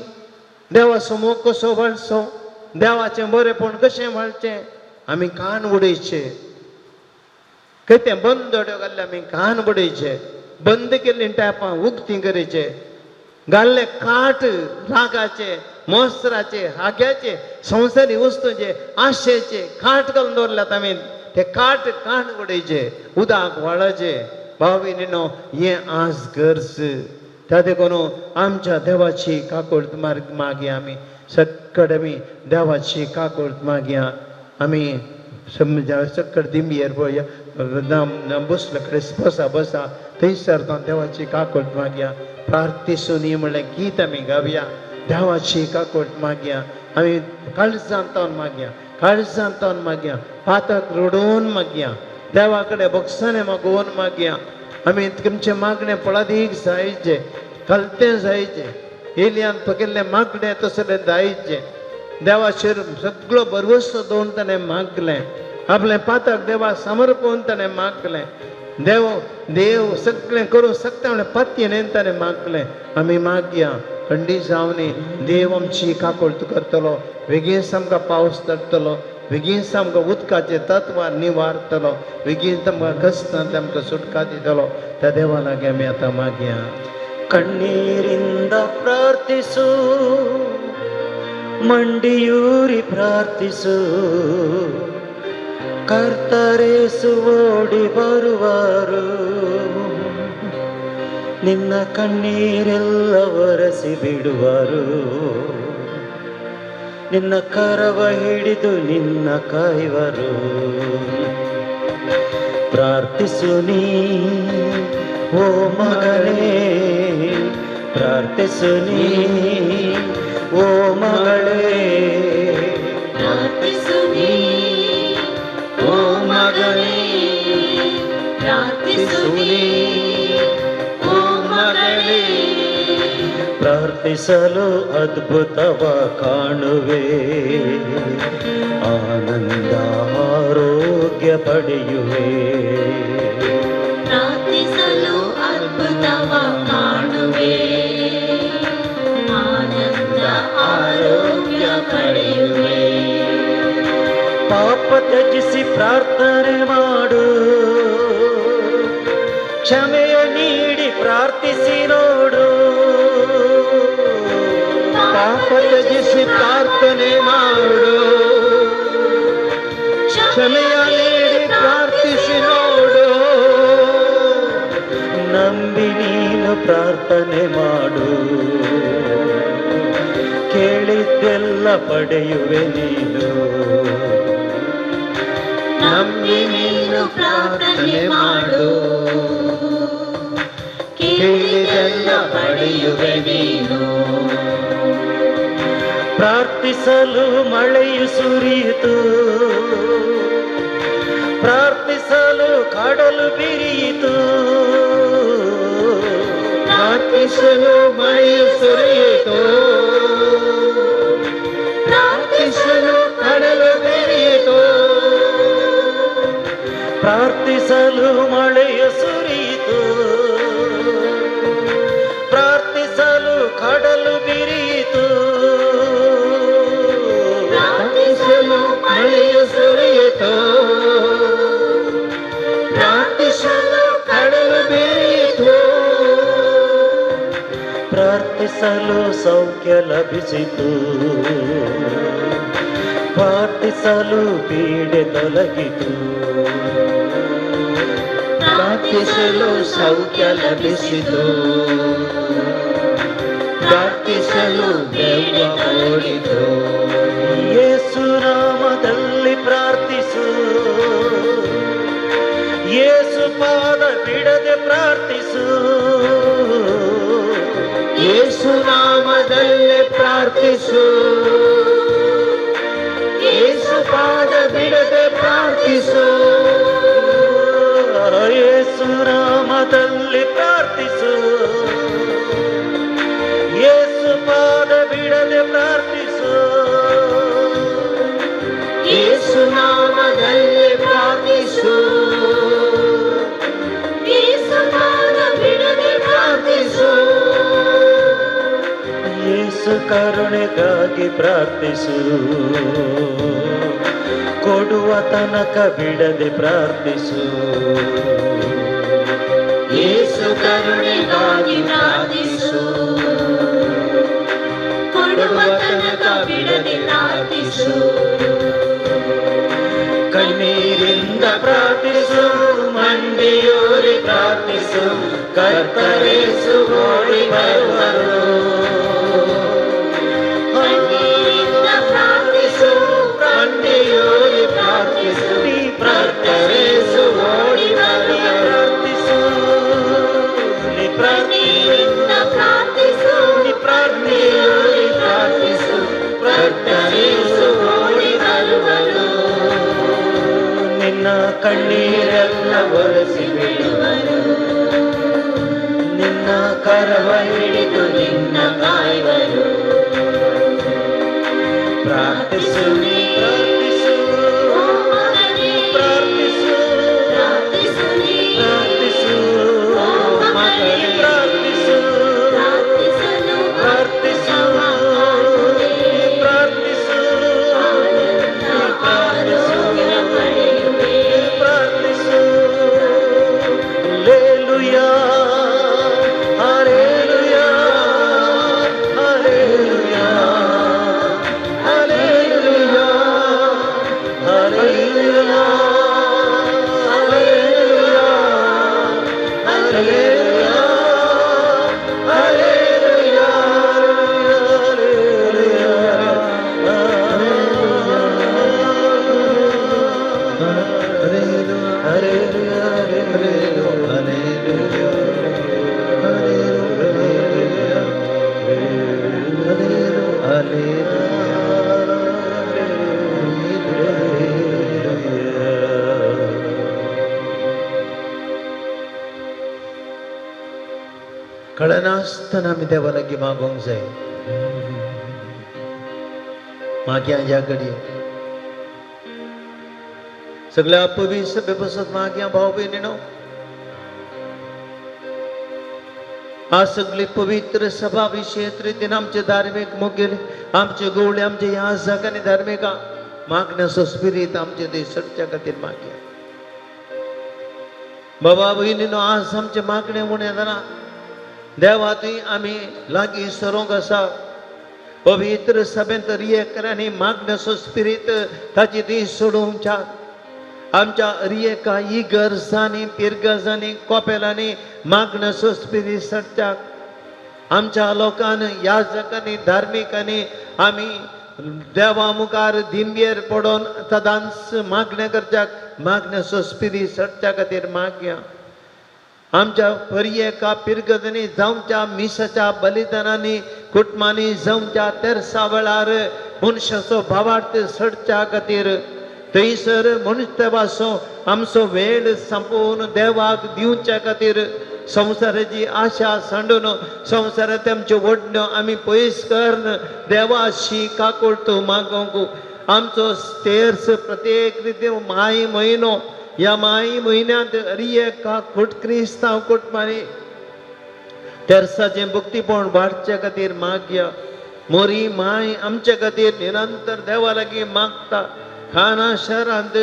देवाचो मोग कसो वाळचो, देवाचें बरेंपण कशें वाळचें. आमी कान उडयचे, कितें बंद दोड्यो घाल्ले आमी कान उडयचे, बंद केल्लीं टॅपां उक्तीं करीचे, घाल्ले काट रागाचे, मोस्त्राचे, हाग्याचे, संवसारी वस्तूंचे, आशेचे काट घालून दवरल्यात आमी. ते काट कान उडयचे, उदक वाळाचे. भाव भयणीनो हें आज गरज. त्या देखून आमच्या देवाची काकूळट मागया. आमी सगळे आमी देवाची काकूळट मागया. आमी समजा सगळे दिंबयेर पळया बसले कडेन बसा बसा थंयसर तो देवाची काकूळट मागया. प्रार्थेसुनी म्हणलें गीत आमी गावया. देवाची काकूळट मागया. आमी काळजांत तावन मागया, काळजांत तावन मागया, पातक रडोवन मागया, देवा कडेन भोगसाणे मागोवन मागया. आमी तुमचें मागणें फळादीक जायचें. खलतें जायचें, एलियान पकिल्लें मागणें तसलें जायचें. देवाचेर सगळो भरवंसो दवरून ताणें मागलें, आपलें पातक देवा समर्पण ताणें मागलें. देव देव सगळें करूंक शकता म्हणलें पत्येन ताणें मागलें. आमी मागया खंडीत जावनी देव आमची काकूळट करतलो, बेगीन आमकां पावस धाडटलो, बेगीन आमकां उदकाचें तत्व निवारतलो, बेगीन आमकां कश्टांतल्यान आमकां सुटका दितलो. त्या देवा लागीं आमी आतां मागया. ಕಣ್ಣೀರಿಂದ ಪ್ರಾರ್ಥಿಸು, ಮಂಡಿಯೂರಿ ಪ್ರಾರ್ಥಿಸು, ಕರ್ತರೇಸು ಓಡಿ ಬರುವರು, ನಿನ್ನ ಕಣ್ಣೀರೆಲ್ಲ ಒರೆಸಿ ಬಿಡುವರು, ನಿನ್ನ ಕರವ ಹಿಡಿದು ನಿನ್ನ ಕಾಯುವರು. ಪ್ರಾರ್ಥಿಸು ನೀ ಓ ಮಗನೇ, ಪ್ರಾರ್ಥಿಸು ನೀ ಓ ಮಗಳೇ, ಪ್ರಾರ್ಥಿಸು ನೀ ಓ ಮಗನೇ, ಪ್ರಾರ್ಥಿಸು ನೀ ಓ ಮಗಳೇ. ಪ್ರಾರ್ಥಿಸಲು ಅದ್ಭುತವ ಕಾಣುವೆ, ಆನಂದ ಆರೋಗ್ಯ ಪಡೆಯುವೆ. ಪ್ರಾರ್ಥಿಸಲು ಅದ್ಭುತವ ಕಾಣುವೆ, ಆನಂದ ಆರೋಗ್ಯ ಪಡೆಯುವೆ. ಪಾಪ ತ್ಯಜಿಸಿ ಪ್ರಾರ್ಥನೆ ಮಾಡು, ಕ್ಷಮೆಯ ನೀಡಿ ಪ್ರಾರ್ಥಿಸಿ ನೋಡು. ಪಾಪ ತ್ಯಜಿಸಿ ಪ್ರಾರ್ಥನೆ ಮಾಡು, ಕ್ಷಮೆಯ ನೀಡಿ ಪ್ರಾರ್ಥಿಸಿ ನೋಡು. ನಂಬಿ ನೀನು ಪ್ರಾರ್ಥನೆ ಮಾಡು, ಕೇಳಿದ್ದೆಲ್ಲ ಪಡೆಯುವೆ ನೀನು. ನಂಬಿ ನೀನು ಪ್ರಾರ್ಥನೆ ಮಾಡು, ಕೇಳಿದೆಲ್ಲ ಪಡೆಯುವೆ ನೀನು. ಪ್ರಾರ್ಥಿಸಲು ಮಳೆಯು ಸುರಿಯಿತು, ಪ್ರಾರ್ಥಿಸಲು ಕಡಲು ಬಿರಿಯಿತು. ಪ್ರಾರ್ಥಿಸಲು ಮಳೆಯು ಸುರಿಯಿತು, ಪ್ರಾರ್ಥಿಸಲು ಕಡಲು ಬೆರೆಯಿತು. ಪ್ರಾರ್ಥಿಸಲು ಮಳೆಯು ಸುರಿಯಿತು, ಪ್ರಾರ್ಥಿಸಲು ಕಡಲು ಬಿರಿಯಿತು. ಪ್ರಾರ್ಥಿಸಲು ಮಳೆಯು ಸುರಿಯಿತು, ಪ್ರಾರ್ಥಿಸಲು ಕಡಲು ಬೆರೆಯಿತು. ಪ್ರಾರ್ಥಿಸಲು ಸೌಖ್ಯ ಲಭಿಸಿತು, ಪ್ರಾರ್ಥಿಸಲು ಪೀಡೆ ತೊಲಗಿತು. ಪ್ರಾರ್ಥಿಸಲು ಸೌಖ್ಯ ಲಭಿಸಿತು, ಪ್ರಾರ್ಥಿಸಲು ದೆವ್ವ ಓಡಿತು. ಯೇಸು ನಾಮದಲ್ಲಿ ಪ್ರಾರ್ಥಿಸು, ಯೇಸು ಪಾದ ಬಿಡದೆ ಪ್ರಾರ್ಥಿಸು. ಯೇಸು ನಾಮದಲ್ಲಿ ಪ್ರಾರ್ಥಿಸು, ಯೇಸು ಪಾದ ಬಿಡದೆ ಪ್ರಾರ್ಥಿಸು. ಯೇಸು ನಾಮದಲ್ಲಿ ಪ್ರಾರ್ಥಿಸು, ಯೇಸು ಪಾದ ಬಿಡದೆ ಪ್ರಾರ್ಥಿಸು. ಯೇಸು ನಾಮದಲ್ಲಿ ಪ್ರಾರ್ಥಿಸು, ಯೇಸು ಪಾದ ಬಿಡದೆ ಪ್ರಾರ್ಥಿಸು. ಯೇಸು ಕರುಣೆಗಾಗಿ ಪ್ರಾರ್ಥಿಸು, ಕೊಡುವ ತನಕ ಬಿಡದೆ ಪ್ರಾರ್ಥಿಸು. ಯೇಸು ಕರುಣೆಗಾಗಿ ಪ್ರಾರ್ಥಿಸು, ಕೊಡುವ ತನಕ ಬಿಡದೆ ಪ್ರಾರ್ಥಿಸು. ಕಣ್ಣೀರಿಂದ ಪ್ರಾರ್ಥಿಸು, ಮಂಡಿಯೂರಿ ಪ್ರಾರ್ಥಿಸು, ಕರ್ತರೇಸು ಓಡಿ ಬರುವರು. ಕಣ್ಣೀರಿಂದ ಪ್ರಾರ್ಥಿಸು, ಮಂಡಿಯೂರಿ ಪ್ರಾರ್ಥಿಸು, ಕರ್ತರೇಸು ಓಡಿ ಬರುವರು. ಪ್ರಾರ್ಥಿಸು, ನೀ ಕಣ್ಣೀರಿಂದ ಪ್ರಾರ್ಥಿಸು, ನೀ ಮಂಡಿಯೂರಿ ಪ್ರಾರ್ಥಿಸು, ಕರ್ತರೇಸು ಓಡಿ ಬರುವರು. ನಿನ್ನ ಕಣ್ಣೀರೆಲ್ಲ ಒರೆಸಿ ಬಿಡುವರು. ನಿನ್ನ ಕರವ ಹಿಡಿದು ನಿನ್ನ ಕಾಯುವರು. ಪ್ರಾರ್ಥಿಸು, ಪ್ರಾರ್ಥಿಸು, ಓ ಮಗನೇ, ಪ್ರಾರ್ಥಿಸು, ಪ್ರಾರ್ಥಿಸು ನೀ. ಪ್ರಾರ್ಥಿಸು, ಓ ಮಗನೇ, ಪ್ರಾರ್ಥಿಸು, ಪ್ರಾರ್ಥಿಸಲು ಪ್ರಾರ್ಥಿಸು, ಕಾಣುವೆ. ಪ್ರಾರ್ಥಿಸು, ಆನಂದ ಆರೋಗ್ಯ ಪಡೆಯುವೆ. ಪ್ರಾರ್ಥಿಸು. Hallelujah, hallelujah, hallelujah, hallelujah, hallelujah, hallelujah, hallelujah, hallelujah, कळनासतना आमी देवा लागीं मागोंक जाय. मागया ह्या घडये सगळ्या पवी सभे पसत मागया. भाव भयणीनो, आज सगळी पवित्र सभा विशेष रितीन आमचे धार्मीक मुखेल, आमचे गवळे, आमचे याजक आनी धार्मिका मागण्याचो स्पिरीत आमचे देशाच्या खातीर मागया. बाबा भयणीनो, आज आमचे मागणे उणें जालां. देवा तुवें आमी लागीं सरूंक आसा. पवित्र सभेंत रियेकरांनी मागण्याचो स्पिरीत ताची ती सोडोवच्या. आमच्या रियेका इगर्जांनी, पिरगर्जांनी, कोपेलांनी मागण्याचो स्पिरीत सडच्याक आमच्या लोकान, याजकांनी, धार्मिकांनी आमी देवा मुखार दिंबेर पडोन सदांच मागणें करच्याक मागण्याचो स्पिरीत सडच्या खातीर मागया. आमच्या पर्येका पिरगजांनी जावच्या मिसाच्या बलिदानांनी, कुटुंबांनी जावच्या तेरसा वेळार मनशाचो भावार्थ सडच्या खातीर, थंयसर मनीस देवाचो आमचो वेळ संपोवन देवाक दिवच्या खातीर, संवसाराची आशा सांडून, संवसारांत आमच्यो ओडण्यो आमी पयस करून देवाशी काकुळट मागोवंक आमचो तेर्स प्रत्येक रितीन माय म्हयनो, ह्या माय म्हयन्यांत रियेका कुट क्रिस्तांव कुटुंबांनी तेर्साचें भक्तीपण वाडचे खातीर मागया. मोरी माय आमचे खातीर निरंतर देवा लागीं मागता. खाना शहरांत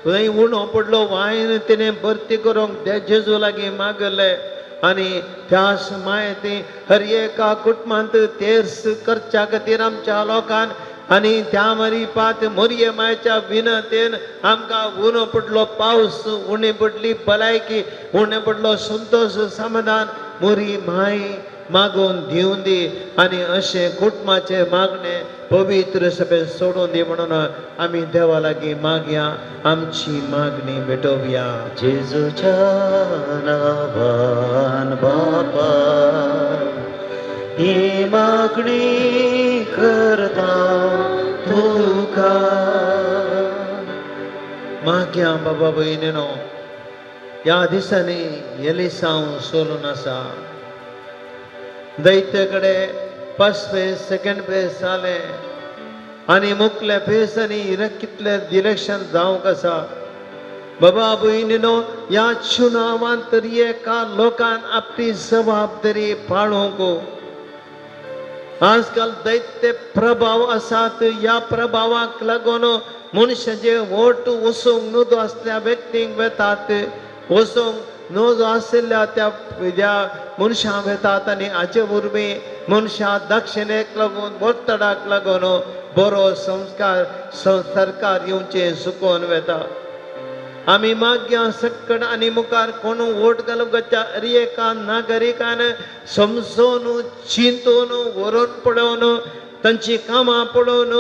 थंय उणो पडलो वायन तिणें भरती करूंक जेजू लागीं मागलें आनी त्याच माय ती हर एका कुटुंबांत तेर्स करच्या खातीर आमच्या लोकान आनी त्या मरी पात मोरये मायच्या विनतेन आमकां उणो पडलो पावस, उणें पडली भलायकी, उणें पडलो संतोश समाधान मोरी माय मागून दिवन दी आनी अशें कुटुंबाचें मागणें पवित्र सभेन सोडून दी म्हणून आमी देवा लागीं मागया. आमची मागणी भेटोवया. जेजूच्या नावान बापा ही मागणी करता तुका. मागया बाबा भयणीनो, ह्या दिसांनी एलिसांव सोलून आसा. दैत्य कडेन फर्स्ट फेज, सेकंड फेज जालें आनी मुखले फेज आनी कितले इलेक्शन जावंक आसा. बाबा भयणीनो, ह्या चुनावांत तरी एका लोकान आपली जबाबदारी पाळोवंक. आजकाल दैत्य प्रभाव आसात. ह्या प्रभावाक लागून मनशाचे वोट वचूंक नजो आसल्या व्यक्तींक वेतात, वचूंक नजो आशिल्ल्या त्या त्या मनशां वेतात आनी हाचे वरवीं मनशां दक्षिणेक लागून, ಒತ್ತಡाक लागून बरो संस्कार सरकार येवचें चुकोवन वेता. आमी मागया सक्कड आनी मुखार कोण वोट घालूंक वचच्या हर एका नागरिकान समजून, चिंतून, व्हरून पळोवन, तांची कामां पळोवन,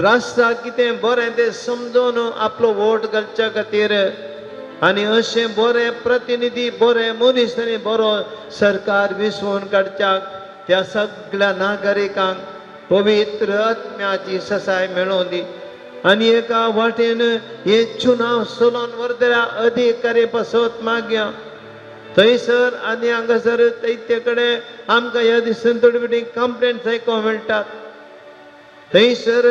राष्ट्राक कितें बरें तें समजून आपलो वोट घालच्या खातीर आनी अशें बरे प्रतिनिधी, बरे मनीस आनी बरो सरकार विसवून काडच्याक त्या सगळ्या नागरिकांक पवित्र आत्म्याची ससाय मेळोवन दी. आनी एका वाटेन हे चुनाव चलोवन व्हरतल्या अधिकारी पासत मागया. थंयसर आनी हांगासर ते कडेन आमकां ह्या दिसान थोडी थोडी कंप्लेंट्स आयकूंक मेळटात. थंयसर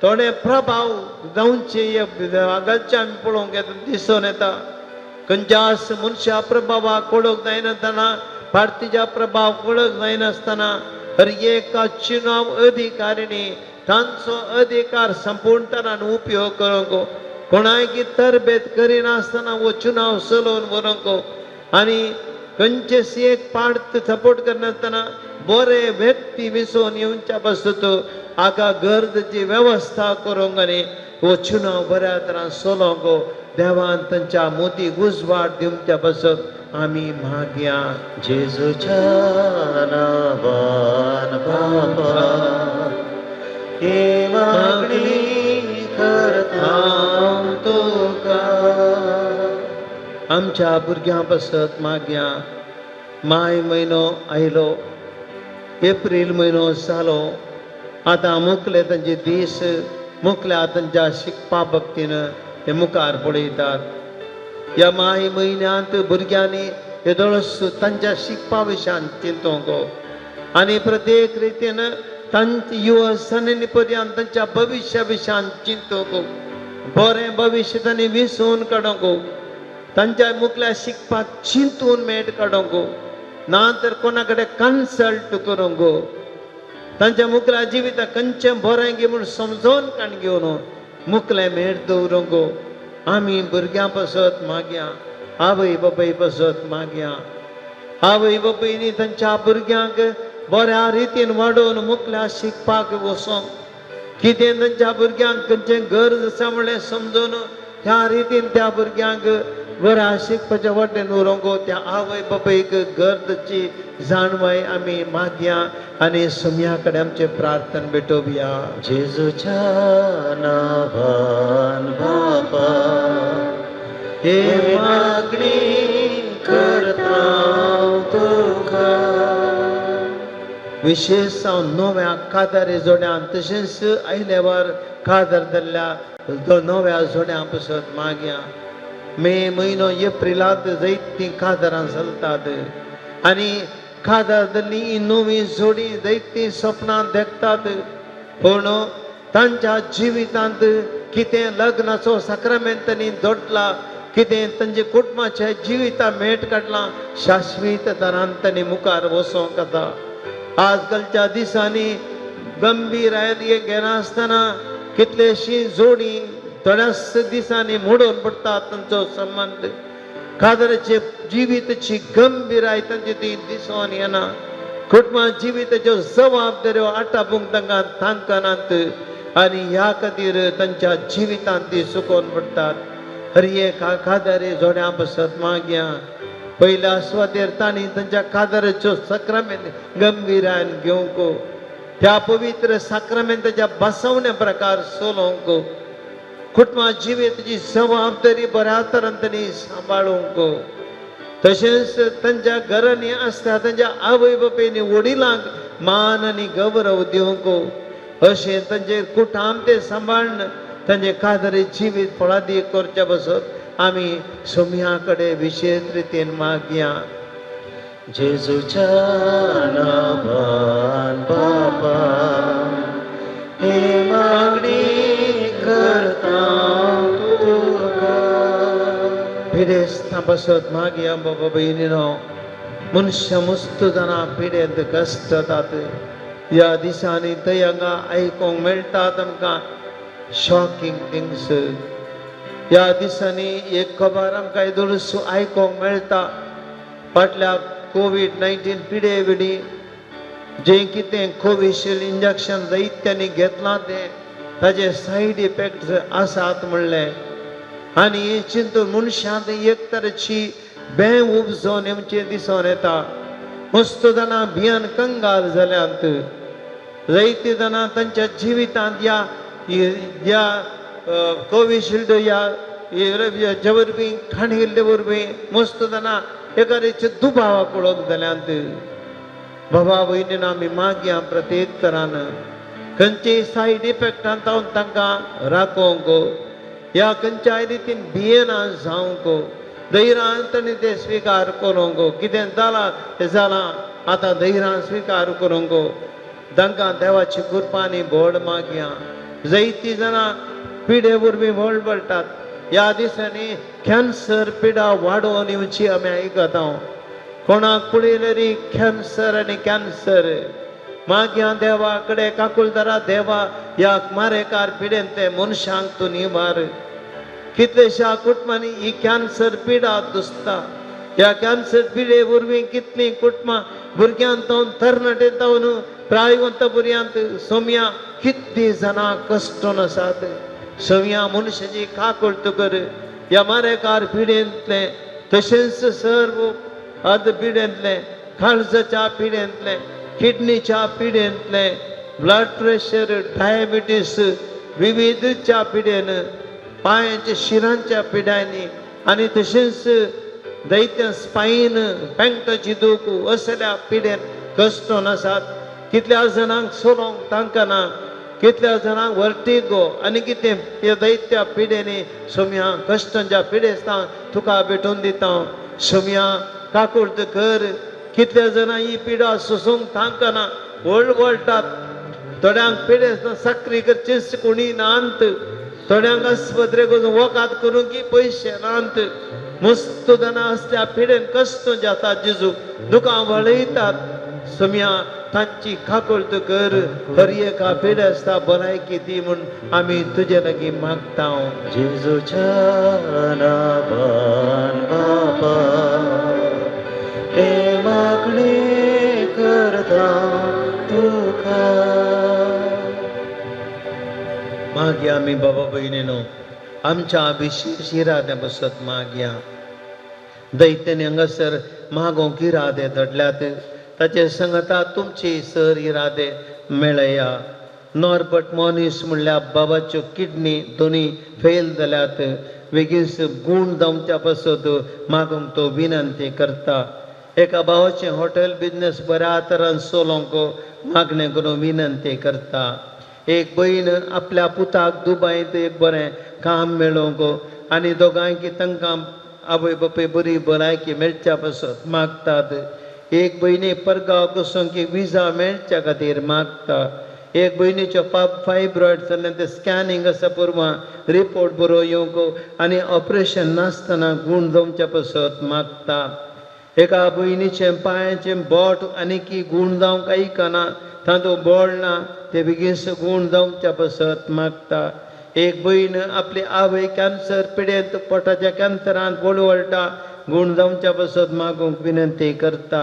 थोडे प्रभाव जावचे हांगाचे आमी पळोवंक येता, दिसून येता. खंयच्याच मनशा प्रभावाक वळख जायनासतना, भारतीच्या प्रभाव वळख जायनासतना हर एका चुनाव अधिकारिणी तांचो अधिकार संपूर्णतरान उपयोग करूंक, कोणायकी तरबेत करिनासतना हो चुनाव चलोवन व्हरूंक आनी खंयचेच एक पार्ट सपोर्ट करनासतना बरे व्यक्ती विसोवन येवच्या पासत हाका गरजेची वेवस्था करूंक आनी हो चुनाव बऱ्या तरान चलोवंक देवान तांच्या मोती उजवाड दिवच्या पासत आमी मागया. जेजूच्या नावान बापा ही मागणी करता तुका. आमच्या भुरग्यां पासत मागया. माय म्हयनो आयलो, एप्रील म्हयनो जालो, आतां मुखले तांचे दीस मुखल्या तांच्या शिकपा भक्तीन ते मुखार पळयतात. ह्या माय म्हयन्यांत भुरग्यांनी येदोळस तांच्या शिकपा विशयान चिंतूंक आनी प्रत्येक रितीन तांचे युवा सननी पर्यंत तांच्या भविश्या विशयान चिंतूंक, बरें भविश्य तांणी विसोवन काडूंक, तांच्या मुखल्या शिकपाक चिंतून मेट काडूंक, ना तर कोणा कडेन कन्सल्ट करूंक, तांच्या मुखल्या जिविताक खंयचें बरें गी म्हूण समजोवन काण घेवन मुखलें मेट दवरूंक आमी भुरग्यां पासत मागया, आवय बापाय पासत मागया. आवय बापायनी तांच्या भुरग्यांक बऱ्या रितीन वाडोवन मुखल्या शिकपाक वचोंक, कितें तांच्या भुरग्यांक खंयचें गरज आसा म्हणलें समजून त्या रितीन त्या भुरग्यांक बऱ्या शिकपाच्या वाटेन व्हरूंक त्या आवय बापायक गरजेची जाणवाय आमी मागया आनी सुम्या कडेन आमचें प्रार्थना भेटोवया. जेजूच्या नावान बापा हे ही मागणी करता तुका. विशेष जावन नव्या कादारी जोड्यान तशेंच आयल्यावर कादर धरल्या नव्या जोड्यां पासत मागया. मे म्हयनो एप्रिलांत जायतीं कादरां चलतात आनी कादर धरली ही नवी जोडी जायतीं सपनां देखतात, पूण तांच्या जिवितांत कितें लग्नाचो साक्रामेंत तांणी जोडला, कितें तांच्या कुटुंबाच्या जिविता मेट काडला, शाश्वीत तरान तांणी मुखार वचोंक आसा. आजकालच्या दिसांनी गंभीर घेनासतना कितलेशी जोडी थोड्याच दिसांनी मोडून पडटा तांचो संबंद. कादराचे जिविताची गंभीराय तांची ती दिसून येना. कुटुंबा जिविताच्यो जबाबदाऱ्यो आटापूंक तांकां तांकनात आनी ह्या खातीर तांच्या जिवितांत ती सुकोवन पडटात. हर एक कादारी जोड्यां पासत मागया. पयल्या सुवातेर तांणी तांच्या कादराच्यो साक्रामेंत गंभीरायन घेवंक, त्या पवित्र साक्रामेंताच्या बसवण्या प्रकार चलोवंक, कुटुंबा जिविताची जबाबदारी बऱ्या तरान तांणी सांबाळूंक, तशेंच तांच्या घरांनी आसता तांच्या आवय बापायनी वडिलांक मान आनी गौरव दिवंक, अशें तांचे कुटाम ते सांबाळून तांचे कादरी जिवीत फळादीक करच्या पासत आमी सोम्या कडेन विशेश रितीन मागया. जेजूच्या नावान बापा ही मागणी करता तुका. पिडेस्तां पासत मागया बाबा भयणीनो. मनशां मस्त जाणां पिडेंत कश्टतात. ह्या दिसांनी थंय हांगा आयकूंक मेळटात आमकां शॉकिंग थिंग्स. ह्या दिसांनी एक खबर आमकां येदोळसो आयकूंक मेळटा, फाटल्या कोवीड-19 पिडे विडी जें कितें कोविशिल्ड इंजेक्शन जायत्यांनी घेतलां तें ताजे सायड इफेक्ट्स आसात म्हणलें आनी चिंतून मनशांत एक तरेची बें उपजोन येवचें दिसून येता. मस्त जाणां भियान कंगाल जाल्यांत. जायतीं जाणां तांच्या जिवितांत ह्या ह्या कोविशिल्ड ह्या ह्या वरवीं खाणिल्ले वरवीं मस्त जाणां एका तरेचे दुबावाक वळख जाल्यांत. बाबा भयणीन आमी मागया प्रत्येक तरान खंयचेय सायड इफेक्टान तावन तांकां राखोवंक, ह्या खंयच्याय रितीन भियेना जावंक, धैर्यान तांणी ते स्विकार करूंक कितें जालां तें जालां आतां धैर्यान स्विकार करूंक तांकां देवाची कृपा भोड मागया. जायतीं जाणां पिडे वरवीं वळवळटात. ह्या दिसांनी कॅन्सर पिडा वाडोवन येवची आमी आयकता. कोणाक पळयल्यार कॅन्सर आनी कॅन्सर. मागया देवा कडेन काकुळदारा देवा ह्या मारेकार पिडेन ते मनशांक तूं निवार. कितलेश्या कुटुंबांनी ही कॅन्सर पिडा दुसता. ह्या कॅन्सर पिडे वरवीं कितलीं कुटुंबां भुरग्यांत जावन तरणाटे जावन प्रायवंत भुरग्यांत सोम्या कितलीं जाणां कश्टून आसात. सोम्या मनशाची काकुळट कर ह्या मारेकार पिडेंतलें तशेंच सर्व अर्द पिडेंतलें काळजाच्या पिडेंतलें किडनीच्या पिडेंतलें ब्लड प्रेशर डायबिटीस विविधच्या पिडेन पांयांच्या शिरांच्या पिड्यांनी आनी तशेंच दैत्य स्पायन पेंटाची दूख असल्या पिडेन कश्टून आसात. कितल्या जाणांक सोलोंक तांकां ना, कितल्या जाणांक वर्टिगो आनी कितें ह्या दैत्या पिडेनी सोम्या कश्टांच्या पिडेस्तांक तुका भेटून दिता. सोम्या काकुळट कर. कितल्या जाणां ही पिडा सोसूंक तांकां ना, वळवळटात. थोड्यांक पिडेस्तां साकरी करचीच कोणी नात, थोड्यांक आस्पत्रेक वचून वखद करूंक पयशे नात. मस्त जाणां असल्या पिडेन कश्ट जाता जेजू दुकां वळयतात. सोम्या तांची काकुळट कर. हर एका पिडेस्ता भलायकी दी म्हूण आमी तुजे लागीं मागता. जेजूच्या नांवान बापा हे मागणें करता तुका. मागया आमी बाबा भयणीनो आमच्या विशेश इराद्या बसत मागया. दैत्यानी हांगासर मागोवंक इरादे धडल्यात ताचे संगता तुमचे सर इरादे मेळया. नॉर्बर्ट मॉनीस म्हणल्यार बाबाच्यो किडनी दोनी फेल जाल्यात. बेगीन गूण जावच्या पासत मागूंक तो विनंती करता. एका भावाचें हॉटेल बिजनेस बऱ्या तरान चलोवंक मागणें करून विनंती करता. एक भयण आपल्या पुताक दुबायंत एक बरें काम मेळोवंक आनी दोगांयकी तांकां आवय बापूय बरी भलायकी मेळच्या पासत मागतात. एक भयणी परगांव वचूंक विजा मेळच्या खातीर मागता. एक भयणीच्यो फायब्रॉयड जाल्लें तें स्कॅनिंग आसा पुरवां रिपोर्ट बरो येवंक आनी ऑपरेशन नासतना गूण जावच्या पासत मागता. एका भयणीचें पांयाचें बोट आनी की गूण जावंक आयकना, तातूंत बळ ना, ते बेगीन गूण जावच्या पासत मागता. एक भयण आपली आवय कॅन्सर पिडेंत पोटाच्या कॅन्सरान वळवळटा, गूण जावच्या पासत मागूंक विनंती करता.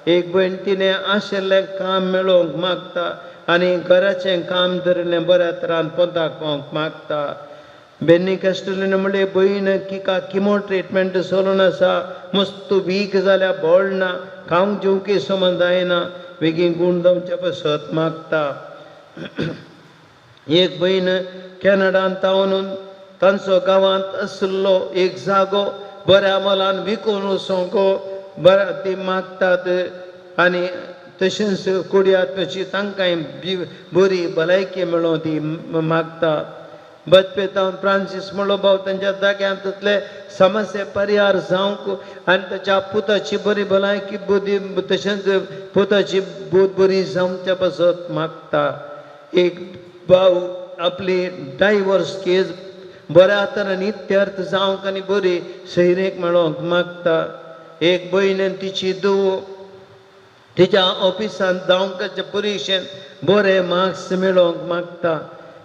एक भयण तिणें आशिल्लें काम मेळोवंक मागता आनी घराचें काम धरिल्लें बऱ्या तरान पोंताक पावोवंक मागता. बेन्नी कॅस्टलिनो म्हणलें भयण किका किमो ट्रिटमेंट चलून आसा, मस्त वीक जाल्या, बळ ना, खावंक जेवंक समज जायना, बेगीन गूण जावच्या पासत मागता. एक भयण कॅनडान तावन तांचो गांवांत आशिल्लो एक जागो बऱ्या मोलान विकून वचोंक बऱ्या ती मागतात आनी तशेंच कुडयात्म्याची तांकांय बरी भलायकी मेळोवं ती मागता. बचपेतावन फ्रांसीस म्हणलो भाव तांच्या जाग्यांतले समस्या परिहार जावंक आनी ताच्या पुताची बरी भलायकी बुद्धी तशेंच पुताची बुद्ध बरी जावच्या पासत मागता. एक भाव आपली डायवर्स केस बऱ्या तरान इत्यर्थ जावंक आनी बरी सैरेक मेळोवंक मागता. एक भयण आनी तिची धूव तिच्या ऑफिसांत जावंक परिक्षेंत बरे मार्क्स मेळोवंक मागता.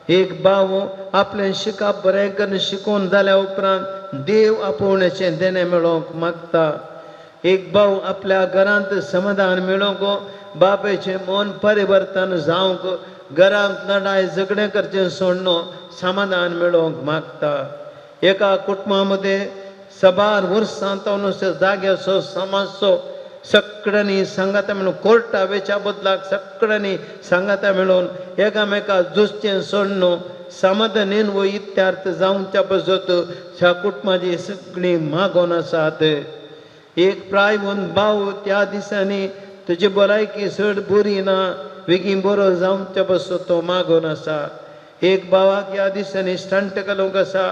एक भाव आपलें शिकप बरें करून शिकोवन जाल्या उपरांत देव आपोवण्याचें देणें मेळोवंक मागता. एक भाव आपल्या घरांत समाधान मेळोवंक बापायचें मन परिवर्तन जावंक घरांत लडाय झगडें करचें सोडून समाधान मेळोवंक मागता. एका कुटुंबा मदें सबार वर्सां तो जाग्याचो समाजचो सगळ्यांनी सांगाता मेळून कोर्टा वेच्या बदलाक सगळ्यांनी सांगाता मेळून एकामेका झुजचें सोडून समाधानेन वो इत्यार्थ जावच्या पासत ह्या कुटुंबाची सगळीं मागोवन आसात. एक प्रायवंत भाव त्या दिसांनी तुजी भलायकी चड बरी ना, बेगीन बरो जावच्या पासत तो मागोवन आसा. एक भावाक ह्या दिसांनी स्टंट घालूंक आसा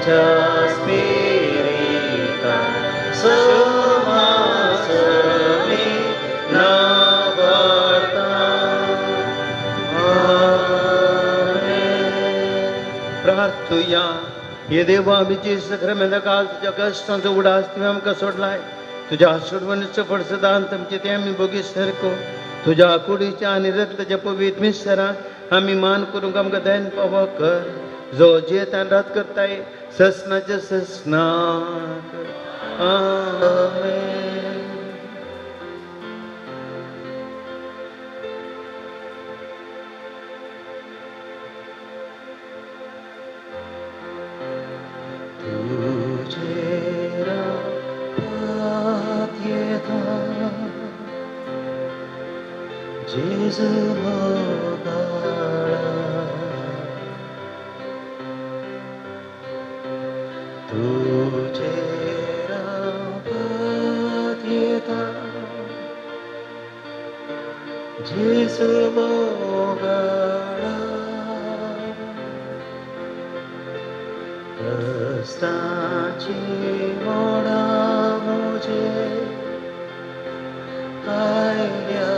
तुमच्या स्पिरिता समासमी नावार्ता. आमेन. प्रार्थुया. हे देवा, आमची सक्रमेंत काल तुज्या कश्टांचो उडास तुवें आमकां सोडलाय. तुज्या सोडवणीचो फळ सदांत आमचे ते आमी बोगी सारको तुज्या कुडीच्या आनी रक्ताच्या पवित्र मिसराक आमी मान करूंक आमकां दयन पावो कर, जो जियेतान रात करताय ससनाच्या ससनाक. आमेन. तुझे रात येता जेजू मोगाळा, तुझे रात येता जेजू मोगाळा. कष्टाची मोडा मुझे आयल्या